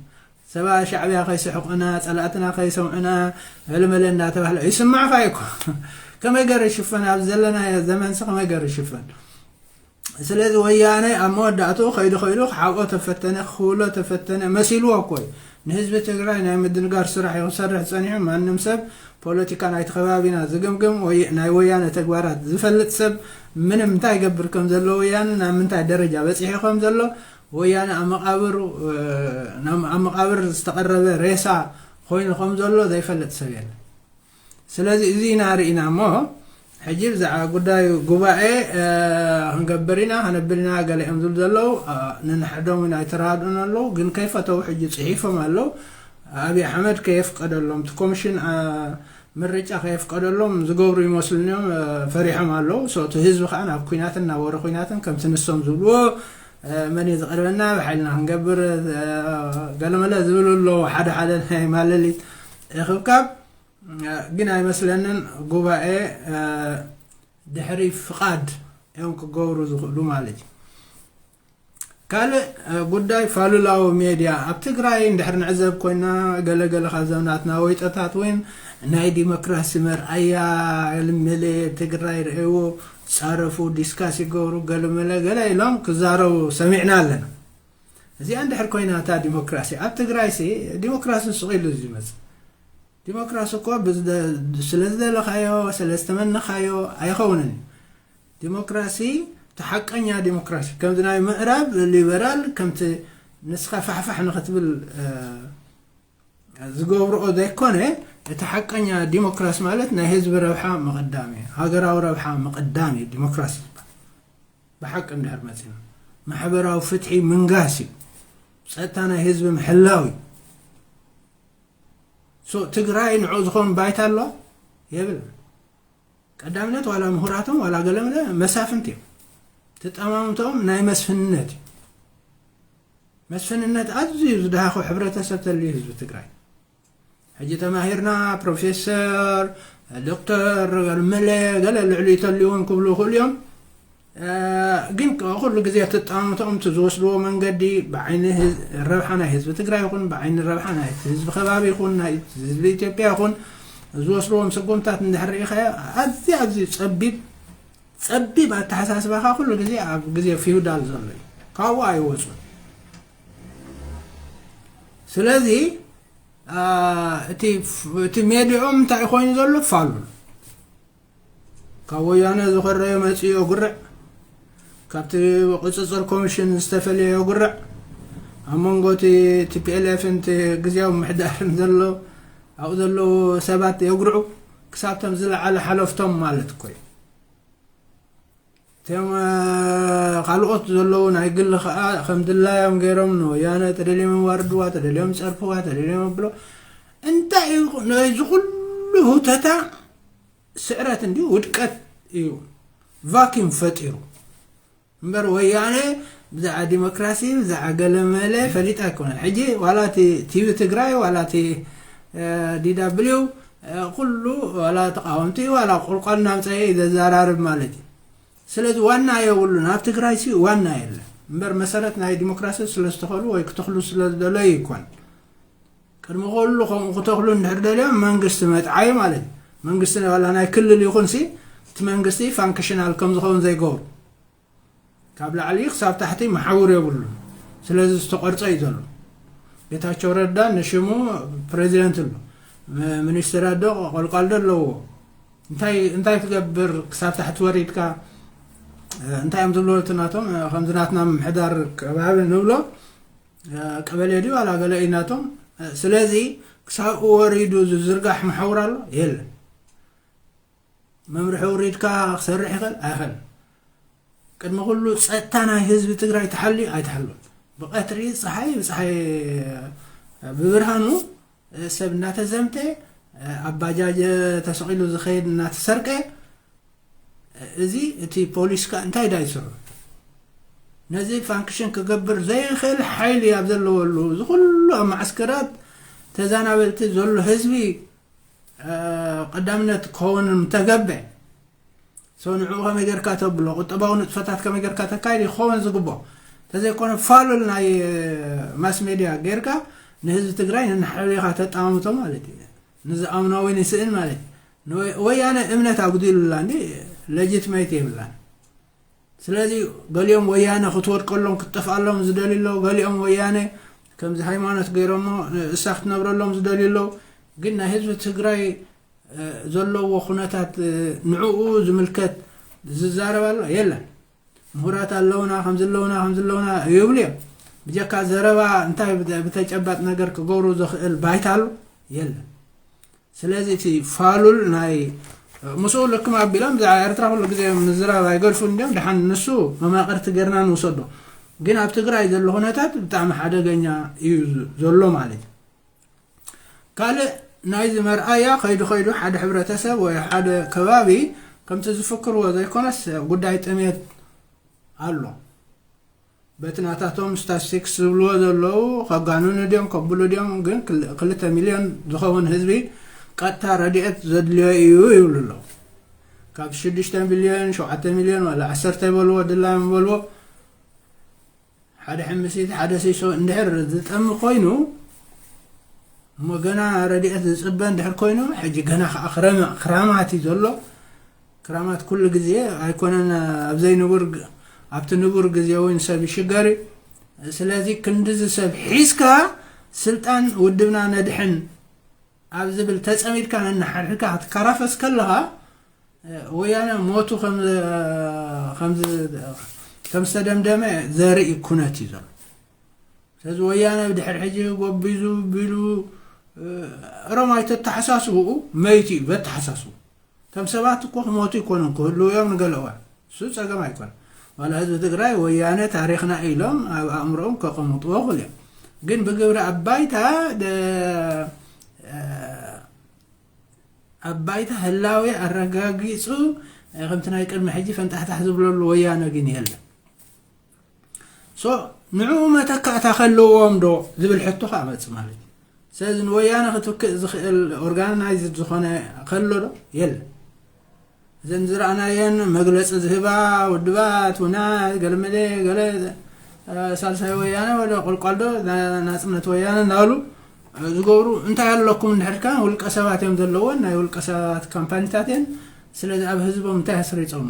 ሰባ ሻዕብያ ከይስሕቁና ጸላእትና ከይሰምዑና ሀልመለ እንዳተባህለ ይስማዕካ እኮ። ከመይ ገር ይሽፈን ኣብ ዘለናዮ ዘመንሲ ከመይ ገር ይሽፈን? ስለዚ ወያነ ኣብ መወዳእትኡ ከይዱ ከይዱ ክሓብኦ ተፈተነ ክኽውሎ ተፈተነ መሲልዎ እኮ እዩ። ንህዝቢ ትግራይ ናይ ምድንጋር ስራሕ እዩ ክሰርሕ ጸኒሑ። ማንም ሰብ ፖለቲካ ናይቲ ከባቢና ዝግምግም ወይ ናይ ወያነ ተግባራት ዝፈልጥ ሰብ ምንም እንታይ ይገብር ከም ዘሎ ወያነ ናብ ምንታይ ደረጃ በጺሑ ከም ዘሎ ወያነ ኣብ መቓብሩ ኣብ መቓብር ዝተቐረበ ሬሳ ኮይኑ ከም ዘሎ ዘይፈልጥ ሰብ የለን። ስለዚ እዚ ኢና ርኢና እሞ ሕጂ ብዛዕባ ጉዳዩ ጉባኤ ክንገብር ኢና ከነብል ኢና ገለ እዮም ዝብሉ ዘለዉ። ንንሕዶም ኢና ኣይተረዳድኡን ኣለዉ ግን ከይፈተዉ ሕጂ ፅሒፎም ኣለዉ። ኣብይ ኣሕመድ ከየፍቀደሎም እቲ ኮሚሽን ምርጫ ከየፍቀደሎም ዝገብሩ ይመስሉን እዮም። ፈሪሖም ኣለዉ። እቲ ህዝቢ ከዓ ናብ ኩናትን ናብ ወረ ኩናትን ከምቲ ንሶም ዝብልዎ መን እዩ ዝቐርበና ብሓይልና ክንገብር ገለመለ ዝብሉ ኣለዉ። ሓደ ሓደ ናይ ማለሊት እኽብካብ ግን ኣይመስለንን ጉባኤ ድሕሪ ፍቓድ እዮም ክገብሩ ዝኽእሉ ማለት እዩ። ካልእ ጉዳይ ፋሉላዊ ሜድያ ኣብ ትግራይ እንድሕር ንዕዘብ ኮይና ገለገለ ካብ ዘምናትና ወይጠታት እውን ናይ ዲሞክራሲ መርኣያ ልምለ ትግራይ ርእዎ ፃረፉ ዲስካስ ይገብሩ ገለመለ ገለ ኢሎም ክዛረቡ ሰሚዕና ኣለና። እዚኣ እንድሕር ኮይና እታ ዲሞክራሲ ኣብ ትግራይ ሲ ዲሞክራሲ ስቕ ኢሉ ዝመፅእ ዲሞክራሲ እኮ ስለ ዝደለኻዮ ስለ ዝተመነኻዮ ኣይኸውንን እዩ። ዲሞክራሲ እቲ ሓቀኛ ዲሞክራሲ ከምዚ ናይ ምዕራብ ሊበራል ከምቲ ንስኻ ፋሕፋሕ ንክትብል ዝገብርኦ ዘይኮነ እቲ ሓቀኛ ዲሞክራሲ ማለት ናይ ህዝቢ ረብሓ ምቕዳም እዩ። ሃገራዊ ረብሓ ምቕዳም እዩ ዲሞክራሲ ዝበሃል። ብሓቂ እንድሕር መፂና ማሕበራዊ ፍትሒ ምንጋስ እዩ። ፀጥታ ናይ ህዝቢ ምሕላው እዩ። ትግራይ ንዑ ዝኾን ባይታ ኣሎ የብል። ቀዳምነት ዋላ ምሁራቶም ዋላ ገለመለ መሳፍንቲ እዮም። ተጠማምተኦም ናይ መስፍንነት እዩ። መስፍንነት ኣዝዩ ዝደሃኹ ሕብረተሰብ ተልዩ ህዝቢ ትግራይ ሕጂ ተማሂርና ፕሮፌሰር ዶክተር ገለመለ ገለ ልዕሊ ተልዩውን ክብሉ ይኽእሉ እዮም። ግን ኩሉ ግዜ ተጣምቶም እቲ ዝወስድዎ መንገዲ ብዓይኒ ረብሓ ናይ ህዝቢ ትግራይ ይኹን ብዓይኒ ረብሓ ናይ ህዝቢ ከባቢ ይኹን ናይ ህዝቢ ኢትዮጵያ ይኹን ዝወስድዎም ስጉምታት እንድሕር ርኢኻዮ ኣዝዩ ኣዝዩ ፀቢብ ፀቢብ ኣተሓሳስባኻ ኩሉ ግዜ ኣብ ግዜ ፊውዳል ዘሎ እዩ። ካብኡ ኣይወፁን። ስለዚ እቲ ሜድኦም እንታይ ኮይኑ ዘሎ ፋሉል ካብ ወያነ ዝኸረዮ መፅኡ የጉርዕ። ካብቲ ቁፅፅር ኮሚሽን ዝተፈለየ የጉርዕ። ኣብ መንጎ እቲ ቲፒኤልኤፍን ግዜያዊ ምሕዳርን ዘሎ ኣብኡ ዘለዉ ሰባት የጉርዑ ክሳብቶም ዝለዓለ ሓለፍቶም ማለት እኮ እዩ። እቶም ካልኦት ዘለዉ ናይ ግሊ ከዓ ከም ድላዮም ገይሮም ንወያነ ተደልዮም የዋርድዋ ተደልዮም ፀርፍዋ ተደልዮም ኣብሎ እንታይ እዩ ነዚ ኩሉ ህውተታ ስዕረት እንዲሁ ውድቀት እዩ። ቫኪም ፈጢሩ እምበር ወያነ ብዛዕባ ዲሞክራሲ፣ ብዛዕባ ገለ መለ ፈሊጣ ኣይኮነን። ሕጂ ዋላ እቲ ቲቪ ትግራይ፣ ዋላ እቲ ዲዳብሊው፣ ኩሉ ዋላ ተቃወምቲ ዋላ ቁልቋል እናምፀአ እዩ ዘዘራርብ ማለት እዩ። ስለዚ ዋና የብሉን ኣብ ትግራይ ሲ ዋና የለን። እምበር መሰረት ናይ ዲሞክራሲ ስለዝተኸሉ ወይ ክተኽሉ ስለዝደለዩ ይኮን። ቅድሚ ኩሉ ከምኡ ክተኽሉ እንድሕር ደልዮም መንግስቲ መጥዓይ ማለት እዩ። መንግስቲ ዋላ ናይ ክልል ይኹን ሲ እቲ መንግስቲ ፋንክሽናል ከም ዝኸውን ዘይገብሩ፣ ካብ ላዕሊ ክሳብ ታሕቲ መሓውር የብሉን። ስለዚ ዝተቆርፀ እዩ ዘሎ። ጌታቸው ረዳ ንሽሙ ፕሬዚደንት ኣሎ። ሚኒስትራት ዶ ቆልቋል ዶ ኣለዎ? እንታይ ትገብር ክሳብ ታሕቲ ወሪድካ? እንታይ እዮም ዝብሉ እቲ ናቶም? ከምዚ ናትና ምሕዳር ከባቢ ንብሎ ቀበሌ ድዩ ዋላ ገለ እዩ ናቶም። ስለዚ ክሳብኡ ወሪዱ ዝዝርጋሕ መሓውር ኣሎ የለን። መምርሒ ውሪድካ ክሰርሕ ይኽእል ኣይኽእል። ቅድሚ ኩሉ ፀጥታ ናይ ህዝቢ ትግራይ ተሓልዩ ኣይተሓሉን። ብቐትሪ ፀሓይ ብፀሓይ ብብርሃኑ ሰብ እናተዘምተ ኣብ ባጃጅ ተሰቒሉ ዝኸይድ እናተሰርቀ፣ እዚ እቲ ፖሊስ ከ እንታይ ዳ ይስሩ? ነዚ ፋንክሽን ክገብር ዘይኽእል ሓይሊ ኣብ ዘለወሉ፣ እዚ ኩሉ ኣብ ማዓስከራት ተዛናበልቲ ዘሎ ህዝቢ ቀዳምነት ክኸውን ምተገበ። ሰው ንዕኡ ከመይ ጌርካ ተብሎ፣ ቁጠባዊ ንጥፈታት ከመይ ጌርካ ተካይድ ይኸውን ዝግቦ። እንተዘይኮነ ፋሉል ናይ ማስ ሜድያ ጌርካ ንህዝቢ ትግራይ ንናሓሪኻ ተጣምቶ ማለት እዩ። ንዝኣምኖ ወይ ንስእን ማለት እዩ። ወያነ እምነት ኣጉዲሉላ እንዲ ሌጂትሜት የብላን። ስለዚ ገሊኦም ወያነ ክትወድቀሎም ክትጠፍኣሎም ዝደልዩ ኣለዉ። ገሊኦም ወያነ ከምዚ ሃይማኖት ገይሮሞ እሳ ክትነብረሎም ዝደልዩ ኣለዉ። ግን ናይ ህዝቢ ትግራይ ዘለዎ ኩነታት ንዕኡ ዝምልከት ዝዛረብ ኣሎ የለን። ምሁራት ኣለውና ከምዚ ኣለውና ከምዚ ኣለውና ይብሉ እዮም። ብጀካ ዘረባ እንታይ ብተጨባጥ ነገር ክገብሩ ዝኽእል ባይታ ኣሎ የለን። ስለዚ እቲ ፋሉል ናይ ምስኡ ልክም ኣቢሎም ብዛዕባ ኤርትራ ኩሉ ግዜ ምዝራብ ኣይገድፉን እንዲዮም። ደሓን ንሱ መማቕርቲ ጌርና ንውሰዶ። ግን ኣብ ትግራይ ዘሎ ኩነታት ብጣዕሚ ሓደገኛ እዩ ዘሎ ማለት እዩ። ካልእ ናይዚ መርኣያ ከይዱ ከይዱ ሓደ ሕብረተሰብ ወይ ሓደ ከባቢ ከምቲ ዝፍክርዎ ዘይኮነስ ጉዳይ ጥሜት ኣሎ። በቲ ናታቶም ስታስቲክስ ዝብልዎ ዘለዉ ከጋንኑ ድዮም ከብሉ ድዮም ግን ክልተ ሚልዮን ዝኸውን ህዝቢ ቀጥታ ረድኤት ዘድልዮ እዩ ይብሉ ኣለዉ። ካብ ሽዱሽተ ሚልዮን ሸውዓተ ሚልዮን ዋላ ዓሰርተ ይበልዎ ድላዮም ይበልዎ ሓደ ሕምሲት ሓደ ሲሶ እንድሕር ዝጠሚ ኮይኑ እሞ ገና ረድኤት ዝፅበ እንድሕር ኮይኑ ሕጂ ገና ከዓ ክራማት እዩ ዘሎ። ክራማት ኩሉ ግዜ ኣይኮነን ኣብዘይ ንቡር ኣብቲ ንቡር ግዜ እውን ሰብ ይሽገር እዩ። ስለዚ ክንድዚ ሰብ ሒዝካ ስልጣን ውድብና ነድሕን ኣብ ዝብል ተፀሚድካ ነናሓድሕድካ ክትከራፈስ ከለኻ ወያነ ሞቱ ከም ዝተደምደመ ዘርኢ ኩነት እዩ ዘሎ። ስለዚ ወያነ ብድሕር ሕጂ ጎቢዙ ቢሉ ሮም ኣይተተሓሳስብኡ መይቲ እዩ በተሓሳስቡ። ከም ሰባት እኮ ክሞቱ ይኮኑን ክህልው እዮም ንገለ እዋን እሱ ፀገም ኣይኮነ። ዋላ ህዝቢ ትግራይ ወያነ ታሪክና ኢሎም ኣብ ኣእምሮኦም ከቐምጥዎ ክል እዮም። ግን ብግብሪ ኣባይታ ኣብ ባይታ ህላዌ ኣረጋጊፁ ከምቲ ናይ ቅድሚ ሕጂ ፈንጣሕታሕ ዝብለሉ ወያነ ግን የለን። ሶ ንዕኡ መተካእታ ከለዎም ዶ ዝብል ሕቶ ከዓ መፅ ማለት እዩ። ስለዚ ንወያነ ክትክእ ዝኽእል ኦርጋናይዝድ ዝኾነ ከሎ ዶ የለን። እዘን ዝረኣናየን መግለፂ ዝህባ ውድባት ውናት ገለመለ ገለ ሳልሳይ ወያነ ወደ ቆልቋል ዶ ናፅነት ወያነ እናበሉ ዝገብሩ እንታይ ኣለኩም እንድሕርካ ውልቀ ሰባት እዮም ዘለዎን ናይ ውልቀ ሰባት ካምፓኒታት እየን። ስለዚ ኣብ ህዝቦም እንታይ ኣስሪፆም?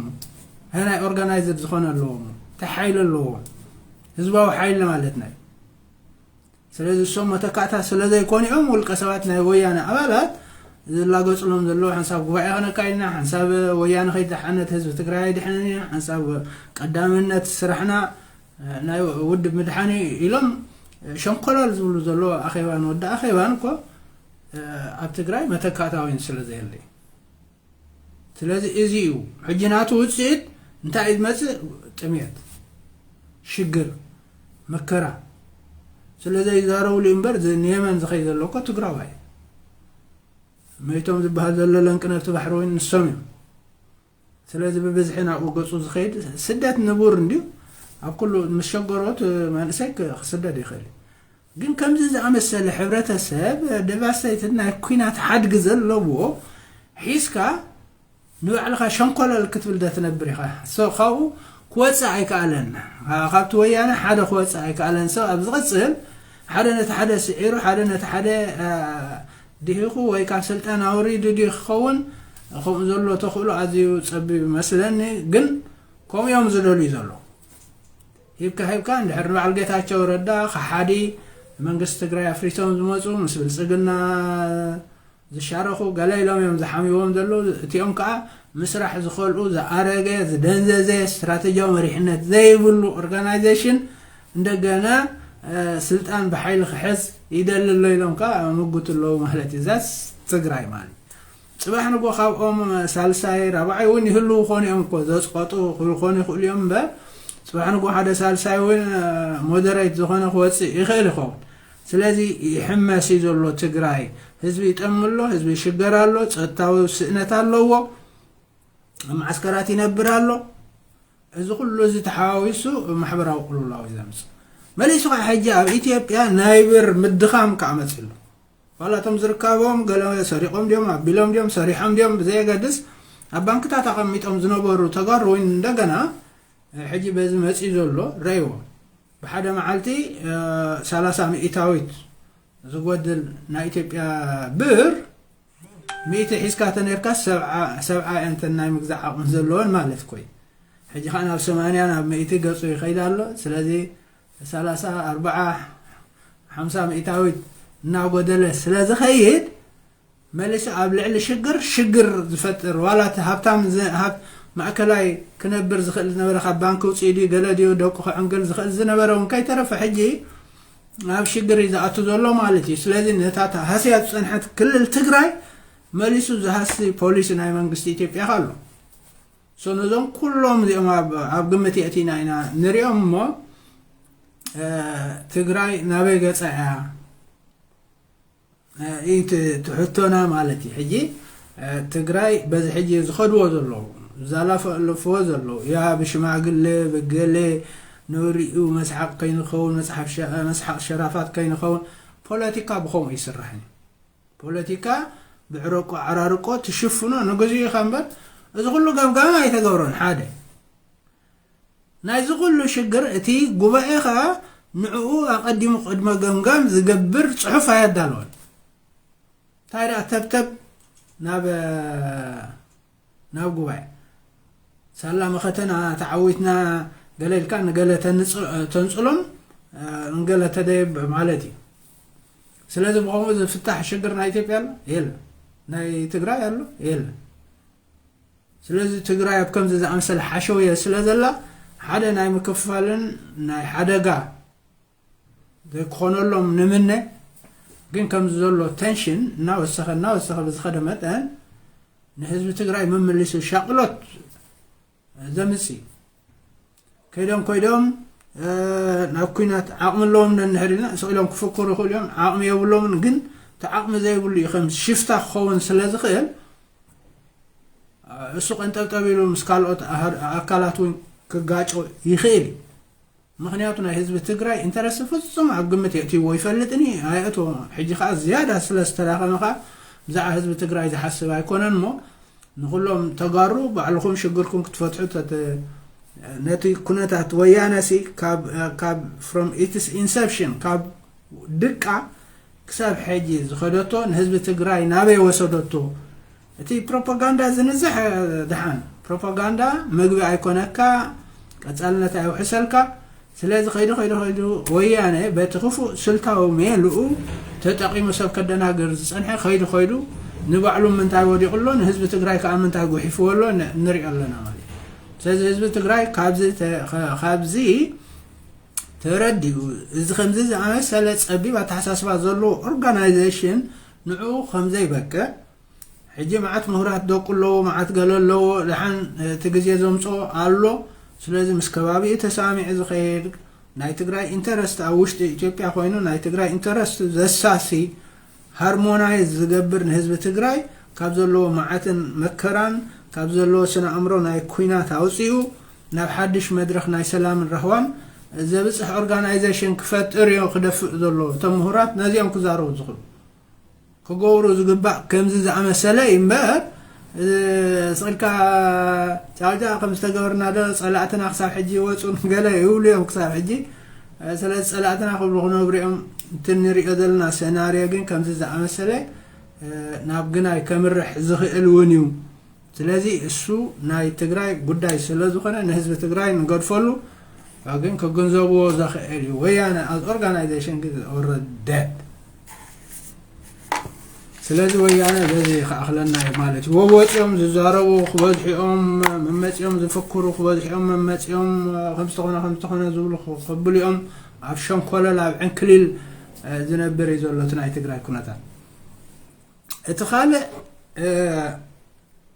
ናይ ኦርጋናይዝድ ዝኾነ ኣለዎም? እንታይ ሓይሊ ኣለዎም? ህዝባዊ ሓይሊ ማለት ናይ ስለዚ እሶም መተካእታ ስለ ዘይኮኑ እዮም ውልቀ ሰባት ናይ ወያነ ኣባላት ዝላገፅሎም ዘለዉ ሓንሳብ ጉባኤ ከነካይድና ሓንሳብ ወያነ ከይድሓነት ህዝቢ ትግራይ ኣይድሕንን እዩ ሓንሳብ ቀዳምነት ስራሕና ናይ ውድብ ምድሓኒ ኢሎም ሸንኮለል ዝብሉ ዘለዉ ኣኼባን ወዲ ኣኼባን እኮ ኣብ ትግራይ መተካእታዊን ስለ ዘየለ ስለዚ እዚ እዩ ሕጂ ናቱ ውፅኢት እንታይ እዩ ዝመፅእ ጥሜት ሽግር መከራ ስለ ዘይዛረብሉ እምበር ንየመን ዝኸይ ዘሎ እኮ ትግራዋይ መይቶም ዝበሃል ዘሎ ለንቅነብቲ ባሕሪ ወይ ንሶም እዮም ስለዚ ብብዝሒ ናብኡ ገፁ ዝኸይድ ስደት ንቡር እንድዩ ኣብ ኩሉ ምስ ሸገሮት መንእሰይ ክስደድ ይኽእል እዩ። ግን ከምዚ ዝኣመሰለ ሕብረተሰብ ደቫስተይትድ ናይ ኩናት ሓድጊ ዘለዎ ሒዝካ ንባዕልኻ ሸንኮለል ክትብል ዶ ትነብር ኢኻ? ካብኡ ክወፅእ ኣይከኣለን። ካብቲ ወያነ ሓደ ክወፅእ ኣይከኣለን። ሰብ ኣብ ዝቐፅል ሓደ ነቲ ሓደ ስዒሩ፣ ሓደ ነቲ ሓደ ድሂኹ ወይ ካብ ስልጣን ኣውሪዱ ድዩ ክኸውን? ከምኡ ዘሎ ተኽእሎ ኣዝዩ ፀቢብ ይመስለኒ። ግን ከምኡ እዮም ዝደልዩ ዘሎ። ሂብካ ሂብካ እንድሕር ንበዓል ጌታቸው ረዳ ከሓዲ መንግስቲ ትግራይ ኣፍሪሶም ዝመፁ ምስ ብልፅግና ዝሻረኹ ገለ ኢሎም እዮም ዝሓምይዎም ዘለዉ። እቲኦም ከዓ ምስራሕ ዝኸልኡ ዝኣረገ ዝደንዘዘ ስትራተጂያዊ መሪሕነት ዘይብሉ ኦርጋናይዜሽን እንደገና ስልጣን ብሓይሊ ክሕዝ ይደሊ ኣሎ ኢሎም ከዓ ምጉት ኣለዉ ማለት እዩ። ዛስ ትግራይ ማለት ጽባሕ ንጎ ካብኦም ሳልሳይ ራብዓይ እውን ይህልዉ ኾኑ እዮም እኮ ዘፅቀጡ ክኾኑ ይኽእሉ እዮም እምበር ጽባሕ ንጎ ሓደ ሳልሳይ እውን ሞደሬት ዝኾነ ክወፅእ ይኽእል ይኸውን። ስለዚ ይሕመስ እዩ ዘሎ ትግራይ። ህዝቢ ይጠሚ ኣሎ፣ ህዝቢ ይሽገር ኣሎ፣ ፀጥታዊ ስእነት ኣለዎ፣ ኣብ መዓስከራት ይነብር ኣሎ። እዚ ኩሉ እዚ ተሓዋዊሱ ማሕበራዊ ቅልውላው እዩ ዘምፅእ። መሊሱ ከዓ ሕጂ ኣብ ኢትዮጵያ ናይ ብር ምድኻም ከዓ መፅእ ኣሎ። ዋላ እቶም ዝርካቦም ገለ ሰሪቆም ድዮም ኣቢሎም ድዮም ሰሪሖም ድዮም ብዘየገድስ ኣብ ባንክታት ኣቐሚጦም ዝነበሩ ተጋሩ እውን እንደገና ሕጂ በዚ መፅኡ ዘሎ ረእይዎ። ብሓደ መዓልቲ ሰላሳ ሚእታዊት ዝጎድል ናይ ኢትዮጵያ ብር ሚእቲ ሒዝካ ተነርካ ሰብዓ እንተን ናይ ምግዛእ ዓቕሚ ዘለወን ማለት ኮይ ሕጂ ከዓ ናብ ሰማንያ ናብ ሚእቲ ገፁ ይኸይድ ኣሎ። ስለዚ ሰላሳ ኣርባዓ ሓምሳ ሚእታዊት እናጎደለ ስለ ዝኸይድ መሊሱ ኣብ ልዕሊ ሽግር ሽግር ዝፈጥር ዋላ እቲ ሃብታም ማእከላይ ክነብር ዝኽእል ዝነበረ ካብ ባንክ ውፅኢ ድዩ ገለ ድዩ ደቁ ክዕንግል ዝኽእል ዝነበረ እውን ከይተረፈ ሕጂ ኣብ ሽግር እዩ ዝኣቱ ዘሎ ማለት እዩ። ስለዚ ነታ ሃስያ ዝፀንሐት ክልል ትግራይ መሊሱ ዝሃሲ ፖሊሲ ናይ መንግስቲ ኢትዮጵያ ኣሎ። ነዞም ኩሎም እዚኦም ኣብ ግምት የእቲና ኢና ንሪኦም እሞ ትግራይ ናበይ ገፃ እያ እዩ ትሕቶና ማለት እዩ። ሕጂ ትግራይ በዚ ሕጂ ዝኸድዎ ዘለዉ ዛላፈለፍዎ ዘለዉ ያ ብሽማግሌ ብገሌ ንሪኡ መስሓቅ ከይንኸውን መስሓቅ ሸራፋት ከይንኸውን ፖለቲካ ብኸምኡ ይስራሕ እዩ። ፖለቲካ ብዕረቆ ዓራርቆ ትሽፍኖ ንግዜኡ ኢኻ እምበር እዚ ኩሉ ገምጋም ኣይተገብሮን ሓደ ናይዚ ኩሉ ሽግር እቲ ጉባኤ ኸዓ ንዕኡ ኣቐዲሙ ቅድመ ገምጋም ዝገብር ፅሑፍ ኣየዳለወን። እንታይ ደኣ ተብተብ ናብ ናብ ጉባኤ ሳላ መኸተና ተዓዊትና ገለ ኢልካ ንገለ ተንፅሎም ንገለ ተደየብ ማለት እዩ። ስለዚ ብኸምኡ ዝፍታሕ ሽግር ናይ ኢትዮጵያ ኣሎ የለ ናይ ትግራይ ኣሎ የለ። ስለዚ ትግራይ ኣብ ከምዚ ዝኣመሰለ ሓሸውየ ስለ ዘላ ሓደ ናይ ምክፍፋልን ናይ ሓደጋ ዘይክኾነሎም ንምነ። ግን ከምዚ ዘሎ ተንሽን እናወሰኸ እናወሰኸ ብዝኸደ መጠን ንህዝቢ ትግራይ መመሊሱ ሻቕሎት ዘምፅእ ከይዶም ከይዶም ናብ ኩናት ዓቕሚ ኣለዎም ነንሕር ኢልና ስቕ ኢሎም ክፍክሩ ይኽእሉ እዮም። ዓቕሚ የብሎምን ግን እቲ ዓቕሚ ዘይብሉ እዩ ከም ሽፍታ ክኸውን ስለ ዝኽእል እሱ ቀንጠብጠብ ኢሉ ምስ ካልኦት ኣካላት እውን ክጋጮ ይኽእል እዩ። ምኽንያቱ ናይ ህዝቢ ትግራይ ኢንተረስት ፍጹም ኣብ ግምት የእትይዎ ይፈልጥን እዩ ኣየእትዎ። ሕጂ ከዓ ዝያዳ ስለ ዝተዳኸመ ከዓ ብዛዕባ ህዝቢ ትግራይ ዝሓስብ ኣይኮነን እሞ ንኩሎም ተጋሩ ባዕልኹም ሽግርኩም ክትፈትሑ ነቲ ኩነታት ወያነ ሲ ካብ from its inception ካብ ድቃ ክሳብ ሕጂ ዝኸደቶ ንህዝቢ ትግራይ ናበይ ወሰደቶ? እቲ ፕሮፓጋንዳ ዝንዝሕ ድሓን ፕሮፓጋንዳ ምግቢ ኣይኮነካ፣ ቀፃልነት ኣይውሕሰልካ። ስለዚ ከይዱ ከይዱ ከይዱ ወያነ በቲ ክፉእ ስልታዊ ሜልኡ ተጠቂሙ ሰብ ከደናግር ዝፀንሐ ከይዱ ከይዱ ንባዕሉ ምንታይ ወዲቑ ኣሎ ንህዝቢ ትግራይ ከዓ ምንታይ ጉሒፍዎ ኣሎ ንሪኦ ኣለና ማለት እዩ። ስለዚ ህዝቢ ትግራይ ካብዚ ተረዲኡ እዚ ከምዚ ዝኣመሰለ ፀቢብ ኣተሓሳስባ ዘለዎ ኦርጋናይዜሽን ንዕኡ ከምዘይበቅዕ ሕጂ መዓት ምሁራት ደቁ ኣለዎ መዓት ገለ ኣለዎ ድሓን እቲ ግዜ ዘምፅኦ ኣሎ። ስለዚ ምስ ከባቢኡ ተሳሚዑ ዝኸይድ ናይ ትግራይ ኢንተረስት ኣብ ውሽጢ ኢትዮጵያ ኮይኑ ናይ ትግራይ ኢንተረስት ዘሳሲ ሃርሞናይዝ ዝገብር ንህዝቢ ትግራይ ካብ ዘለዎ መዓትን መከራን ካብ ዘለዎ ስነ ኣእምሮ ናይ ኩናት ኣውፂኡ ናብ ሓድሽ መድረኽ ናይ ሰላምን ራህዋን ዘብፅሕ ኦርጋናይዜሽን ክፈጥር እዮ ክደፍእ ዘሎ። እቶም ምሁራት ነዚኦም ክዛረቡ ዝኽእሉ ክገብሩ ዝግባእ ከምዚ ዝኣመሰለ እዩ እምበር፣ ስቕልካ ጫውጫ ከም ዝተገበርና ዶ ጸላእትና ክሳብ ሕጂ ይወፁን ገለ ይብሉ እዮም ክሳብ ሕጂ። ስለዚ ጸላእትና ክብሉ ክነብሩ እዮም። እቲ ንሪኦ ዘለና ሰናርዮ ግን ከምዚ ዝኣመሰለ ናብ ግናይ ከምርሕ ዝኽእል እውን እዩ። ስለዚ እሱ ናይ ትግራይ ጉዳይ ስለ ዝኾነ ንህዝቢ ትግራይ ንገድፈሉ፣ ግን ክግንዘብዎ ዘኽእል እዩ። ወያነ as organization ግን already dead። ስለዚ ወያነ በዚ ይኸኣኽለና እዩ ማለት እዩ። ወወፂኦም ዝዛረቡ ክበዝሑ እዮም፣ መመፂኦም ዝፍክሩ ክበዝሑ እዮም፣ መመፂኦም ከምዝተኾነ ከምዝተኾነ ዝብሉ ክብሉ እዮም። ኣብ ሸንኮለል ኣብ ዕንክሊል ዝነብር እዩ ዘሎ እቲ ናይ ትግራይ ኩነታት። እቲ ካልእ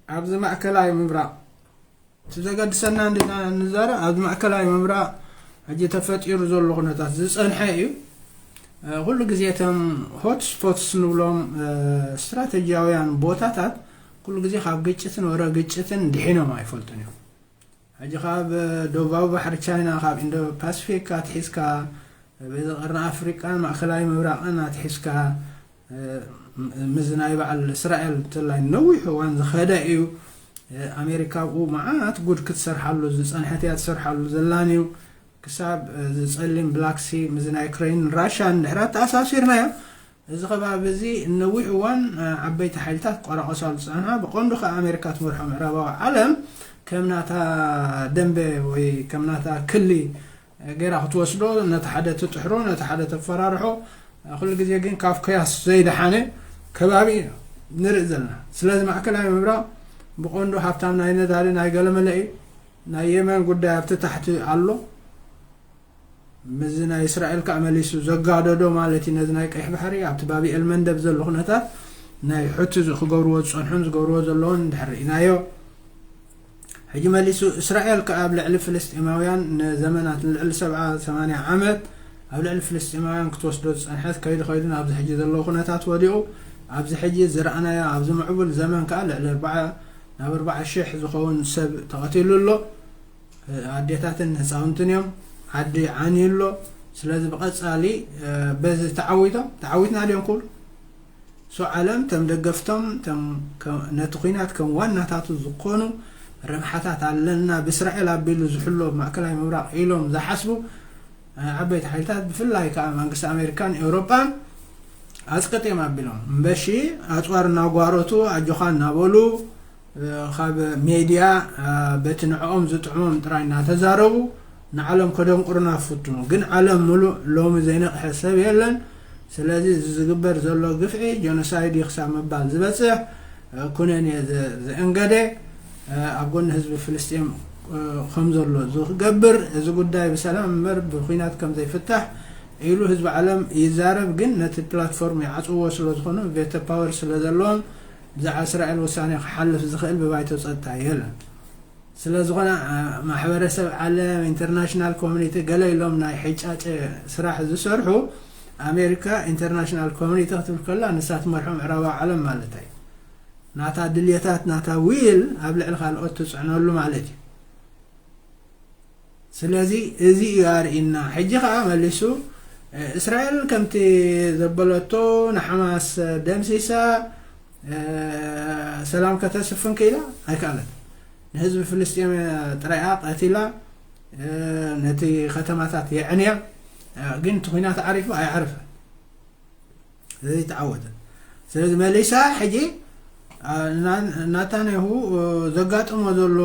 ኣብዚ ማእከላይ ምብራቕ እቲ ዘገድሰና እንዲና ንዛረብ ኣብዚ ማእከላይ ምብራቕ ሕጂ ተፈጢሩ ዘሎ ኩነታት ዝጸንሐ እዩ። ኩሉ ግዜ እቶም ሆት ስፖትስ ንብሎም ስትራተጂያውያን ቦታታት ኩሉ ግዜ ካብ ግጭትን ወረ ግጭትን ድሒኖም ኣይፈልጡን እዮም። ሕጂ ካብ ደቡባዊ ባሕሪ ቻይና ካብ ኢንዶ ፓሲፊክ ኣትሒዝካ በዚ ቀርኒ ኣፍሪቃን ማእከላይ ምብራቕን ኣትሒዝካ ምስ ናይ በዓል እስራኤል እንተላይ ነዊሕ እዋን ዝኸደ እዩ። ኣሜሪካ ኣብኡ መዓት ጉድ ክትሰርሓሉ ዝፀንሐት እያ ትሰርሓሉ ዘላን እዩ። ክሳብ ዝፀሊም ብላክሲ ምስ ናይ ዩክሬን ራሻን ድሕሪ ኣተኣሳሲርናዮ እዚ ከባቢ እዚ ነዊሕ እዋን ዓበይቲ ሓይልታት ቆራቆሳሉ ዝፀንሓ ብቀንዱ ከዓ ኣሜሪካ ትመርሖ ምዕራባዊ ዓለም ከም ናታ ደንበ ወይ ከም ናታ ክሊ ገይራ ክትወስዶ ነቲ ሓደ ትጥሕሮ ነቲ ሓደ ተፈራርሖ። ኩሉ ግዜ ግን ካብ ከያስ ዘይደሓነ ከባቢ ኢና ንርኢ ዘለና። ስለዚ ማእከላይ ምብራቕ ብቐንዱ ሃብታም ናይ ነዳዲ ናይ ገለመለ እዩ። ናይ የመን ጉዳይ ኣብቲ ታሕቲ ኣሎ። ምዚ ናይ እስራኤል ከዓ መሊሱ ዘጋደዶ ማለት እዩ። ነዚ ናይ ቀይሕ ባሕሪ ኣብቲ ባቢ ኤልመንደብ ዘሎ ኩነታት ናይ ሑቲ ክገብርዎ ዝፀንሑን ዝገብርዎ ዘለውን እንድሕር ርኢናዮ ሕጂ መሊሱ እስራኤል ከኣ ኣብ ልዕሊ ፍልስጤማውያን ንዘመናት ንልዕሊ ሰብዓ ሰማንያ ዓመት ኣብ ልዕሊ ፍልስጤማውያን ክትወስዶ ዝጸንሐት ከይዱ ከይዱ ናብዚ ሕጂ ዘለዎ ኩነታት ወዲቑ ኣብዚ ሕጂ ዝረኣናዮ ኣብዚ ምዕቡል ዘመን ከኣ ልዕሊ ኣርባዓ ናብ ኣርባዓ ሽሕ ዝኸውን ሰብ ተቐቲሉ ኣሎ። ኣዴታትን ህፃውንትን እዮም። ዓዲ ዓንዩ ኣሎ። ስለዚ ብቐጻሊ በዚ ተዓዊቶም ተዓዊትና ድዮም ክብሉ ሶ ዓለም ተም ደገፍቶም ነቲ ኩናት ከም ዋናታቱ ዝኾኑ ረብሓታት ኣለና ብእስራኤል ኣቢሉ ዝሕሎ ማእከላይ ምብራቕ ኢሎም ዝሓስቡ ዓበይቲ ሓይልታት ብፍላይ ከዓ መንግስቲ ኣሜሪካን ኤውሮጳን ኣፅቅጥ እዮም ኣቢሎም እምበሺ ኣፅዋር እናጓረቱ ኣጆኻ እናበሉ ካብ ሜድያ በቲ ንዕኦም ዝጥዕሞም ጥራይ እናተዛረቡ ንዓለም ከደንቁሩና ፍትኑ ግን ዓለም ሙሉእ ሎሚ ዘይነቕሐ ሰብ የለን። ስለዚ እዚ ዝግበር ዘሎ ግፍዒ ጀኖሳይድ እዩ ክሳብ ምባል ዝበፅሕ ኩነኔ ዘእንገደ ኣብ ጎኒ ህዝቢ ፍልስጤም ከም ዘሎ ዝገብር እዚ ጉዳይ ብሰላም እምበር ብኩናት ከም ዘይፍታሕ ኢሉ ህዝቢ ዓለም ይዛረብ ግን ነቲ ፕላትፎርም ይዓፅዎ ስለ ዝኾኑ ቬቶ ፓወር ስለ ዘለዎም ብዛዕባ እስራኤል ውሳኔ ክሓልፍ ዝኽእል ብባይቶ ፀጥታ የለን። ስለ ዝኾነ ማሕበረሰብ ዓለም ኢንተርናሽናል ኮሚኒቲ ገለ ኢሎም ናይ ሕጫጨ ስራሕ ዝሰርሑ ኣሜሪካ ኢንተርናሽናል ኮሚኒቲ ክትብል ከላ ንሳ ትመርሖ ምዕራባዊ ዓለም ማለት እዩ። ናታ ድልየታት ናታ ዊል ኣብ ልዕሊ ካልኦት ትፅዕነሉ ማለት እዩ። ስለዚ እዚ እዩ ኣርእና። ሕጂ ከዓ መሊሱ እስራኤል ከምቲ ዘበለቶ ንሓማስ ደምሲሳ ሰላም ከተስፍን ክኢላ ኣይከኣለት። ንህዝቢ ፍልስጤም ጥራይኣ ቀቲላ ነቲ ከተማታት የዕንያ ግን እቲ ኩናት ዓሪፉ ኣይዓረፈ ዘይተዓወተ። ስለዚ መሊሳ ሕጂ ናታንያሁ ዘጋጥሞ ዘሎ